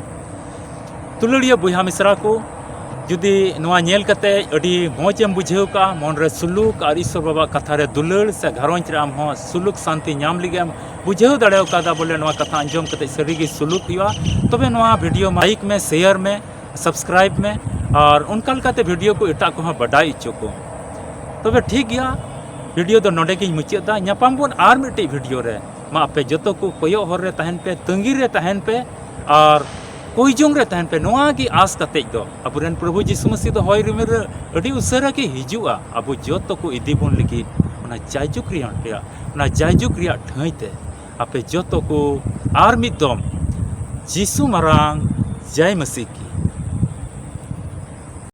ᱫᱩᱞᱟᱹᱲᱤᱭᱟᱹ ᱵᱚᱭᱦᱟ ᱢᱤᱥᱨᱟ ᱠᱚ, ᱡᱩᱫᱤ ᱱᱚᱣᱟ ᱧᱮᱞ ᱠᱟᱛᱮ ᱟᱹᱰᱤ ᱢᱚᱡᱽ ᱮᱢ ᱵᱩᱡᱷᱟᱹᱣ ᱠᱟᱜᱼᱟ, ᱢᱚᱱ ᱨᱮ ᱥᱩᱞᱩᱠ ᱟᱨ ᱤᱥᱥᱚᱨ ᱵᱟᱵᱟ ᱠᱟᱛᱷᱟ ᱨᱮ ᱫᱩᱞᱟᱹᱲ ᱥᱮ ᱜᱷᱟᱨᱚᱸᱡᱽ ᱨᱮ ᱟᱢ ᱦᱚᱸ ᱥᱩᱞᱩᱠ ᱥᱟᱱᱛᱤ ᱧᱟᱢ ᱞᱟᱹᱜᱤᱫ ᱮᱢ ᱵᱩᱡᱷᱟᱹᱣ ᱫᱟᱲᱮ ᱠᱟᱣᱫᱟ ᱵᱚᱞᱮ ᱱᱚᱣᱟ ᱠᱟᱛᱷᱟ ᱟᱸᱡᱚᱢ ᱠᱟᱛᱮ ᱥᱟᱹᱨᱤ ᱜᱮ ᱥᱩᱞᱩᱠ ᱦᱩᱭᱩᱜᱼᱟ, ᱛᱚᱵᱮ ᱱᱚᱣᱟ ᱵᱷᱤᱰᱤᱭᱳ ᱢᱟ ᱞᱟᱭᱤᱠ ᱢᱮ, ᱥᱮᱭᱟᱨ ᱢᱮ, ᱥᱟᱵᱥᱠᱨᱟᱭᱤᱵ ᱢᱮ ᱟᱨ ᱚᱱᱠᱟ ᱞᱮᱠᱟᱛᱮ ᱵᱷᱤᱰᱤᱭᱳ ᱠᱚ ᱮᱴᱟᱜ ᱠᱚᱦᱚᱸ ᱵᱟᱰᱟᱭ ᱦᱚᱪᱚ ᱠᱚᱢ᱾ ᱛᱚᱵᱮ ᱴᱷᱤᱠ ᱜᱮᱭᱟ, ᱵᱷᱤᱰᱤᱭᱳ ᱫᱚ ᱱᱚᱰᱮ ᱜᱤᱧ ᱢᱩᱪᱟᱹᱫ ᱫᱟ᱾ ᱧᱟᱯᱟᱢ ᱵᱚᱱ ᱟᱨ ᱢᱤᱫᱴᱤᱡ ᱵᱷᱤᱰᱤᱭᱳ ᱨᱮ᱾ ᱢᱟ ᱟᱯᱮ ᱡᱚᱛᱚ ᱠᱚ ᱠᱚᱭᱚᱜ ᱦᱚᱨ ᱨᱮ ᱛᱟᱦᱮᱱ ᱯᱮ, ᱛᱟᱺᱜᱤ ᱨᱮ ᱛᱟᱦᱮᱱ ᱯᱮ ᱟᱨ ᱠᱚᱭ ᱡᱚᱝ ᱨᱮ ᱛᱟᱦᱮᱱ ᱯᱮ᱾ ᱱᱚᱣᱟ ᱜᱮ ᱟᱸᱥ ᱠᱟᱛᱮᱡ ᱫᱚ ᱟᱵᱚᱨᱮᱱ ᱯᱨᱚᱵᱷᱩ ᱡᱤᱥᱩ ᱢᱟᱹᱥᱤ ᱫᱚ ᱦᱚᱭ ᱨᱤᱢᱤᱞ ᱨᱮ ᱟᱹᱰᱤ ᱩᱥᱟᱹᱨᱟ ᱜᱮ ᱦᱤᱡᱩᱜᱼᱟ᱾ ᱟᱵᱚ ᱡᱚᱛᱚ ᱠᱚ ᱤᱫᱤ ᱵᱚᱱ ᱞᱟᱹᱜᱤᱫ ᱚᱱᱟ ᱡᱟᱭᱡᱩᱜᱽ ᱨᱮᱭᱟᱜ, ᱨᱮᱭᱟᱜ, ᱚᱱᱟ ᱡᱟᱭᱡᱩᱜᱽ ᱨᱮᱭᱟᱜ ᱴᱷᱟᱹᱭ ᱛᱮ᱾ ᱟᱯᱮ ᱡᱚᱛᱚ ᱠᱚ ᱟᱨ ᱢᱤᱫ ᱫᱚᱢ ᱡᱤᱥᱩ ᱢᱟᱨᱟᱝ ᱡᱟᱭ ᱢᱟᱹᱥᱤ ᱠᱤ᱾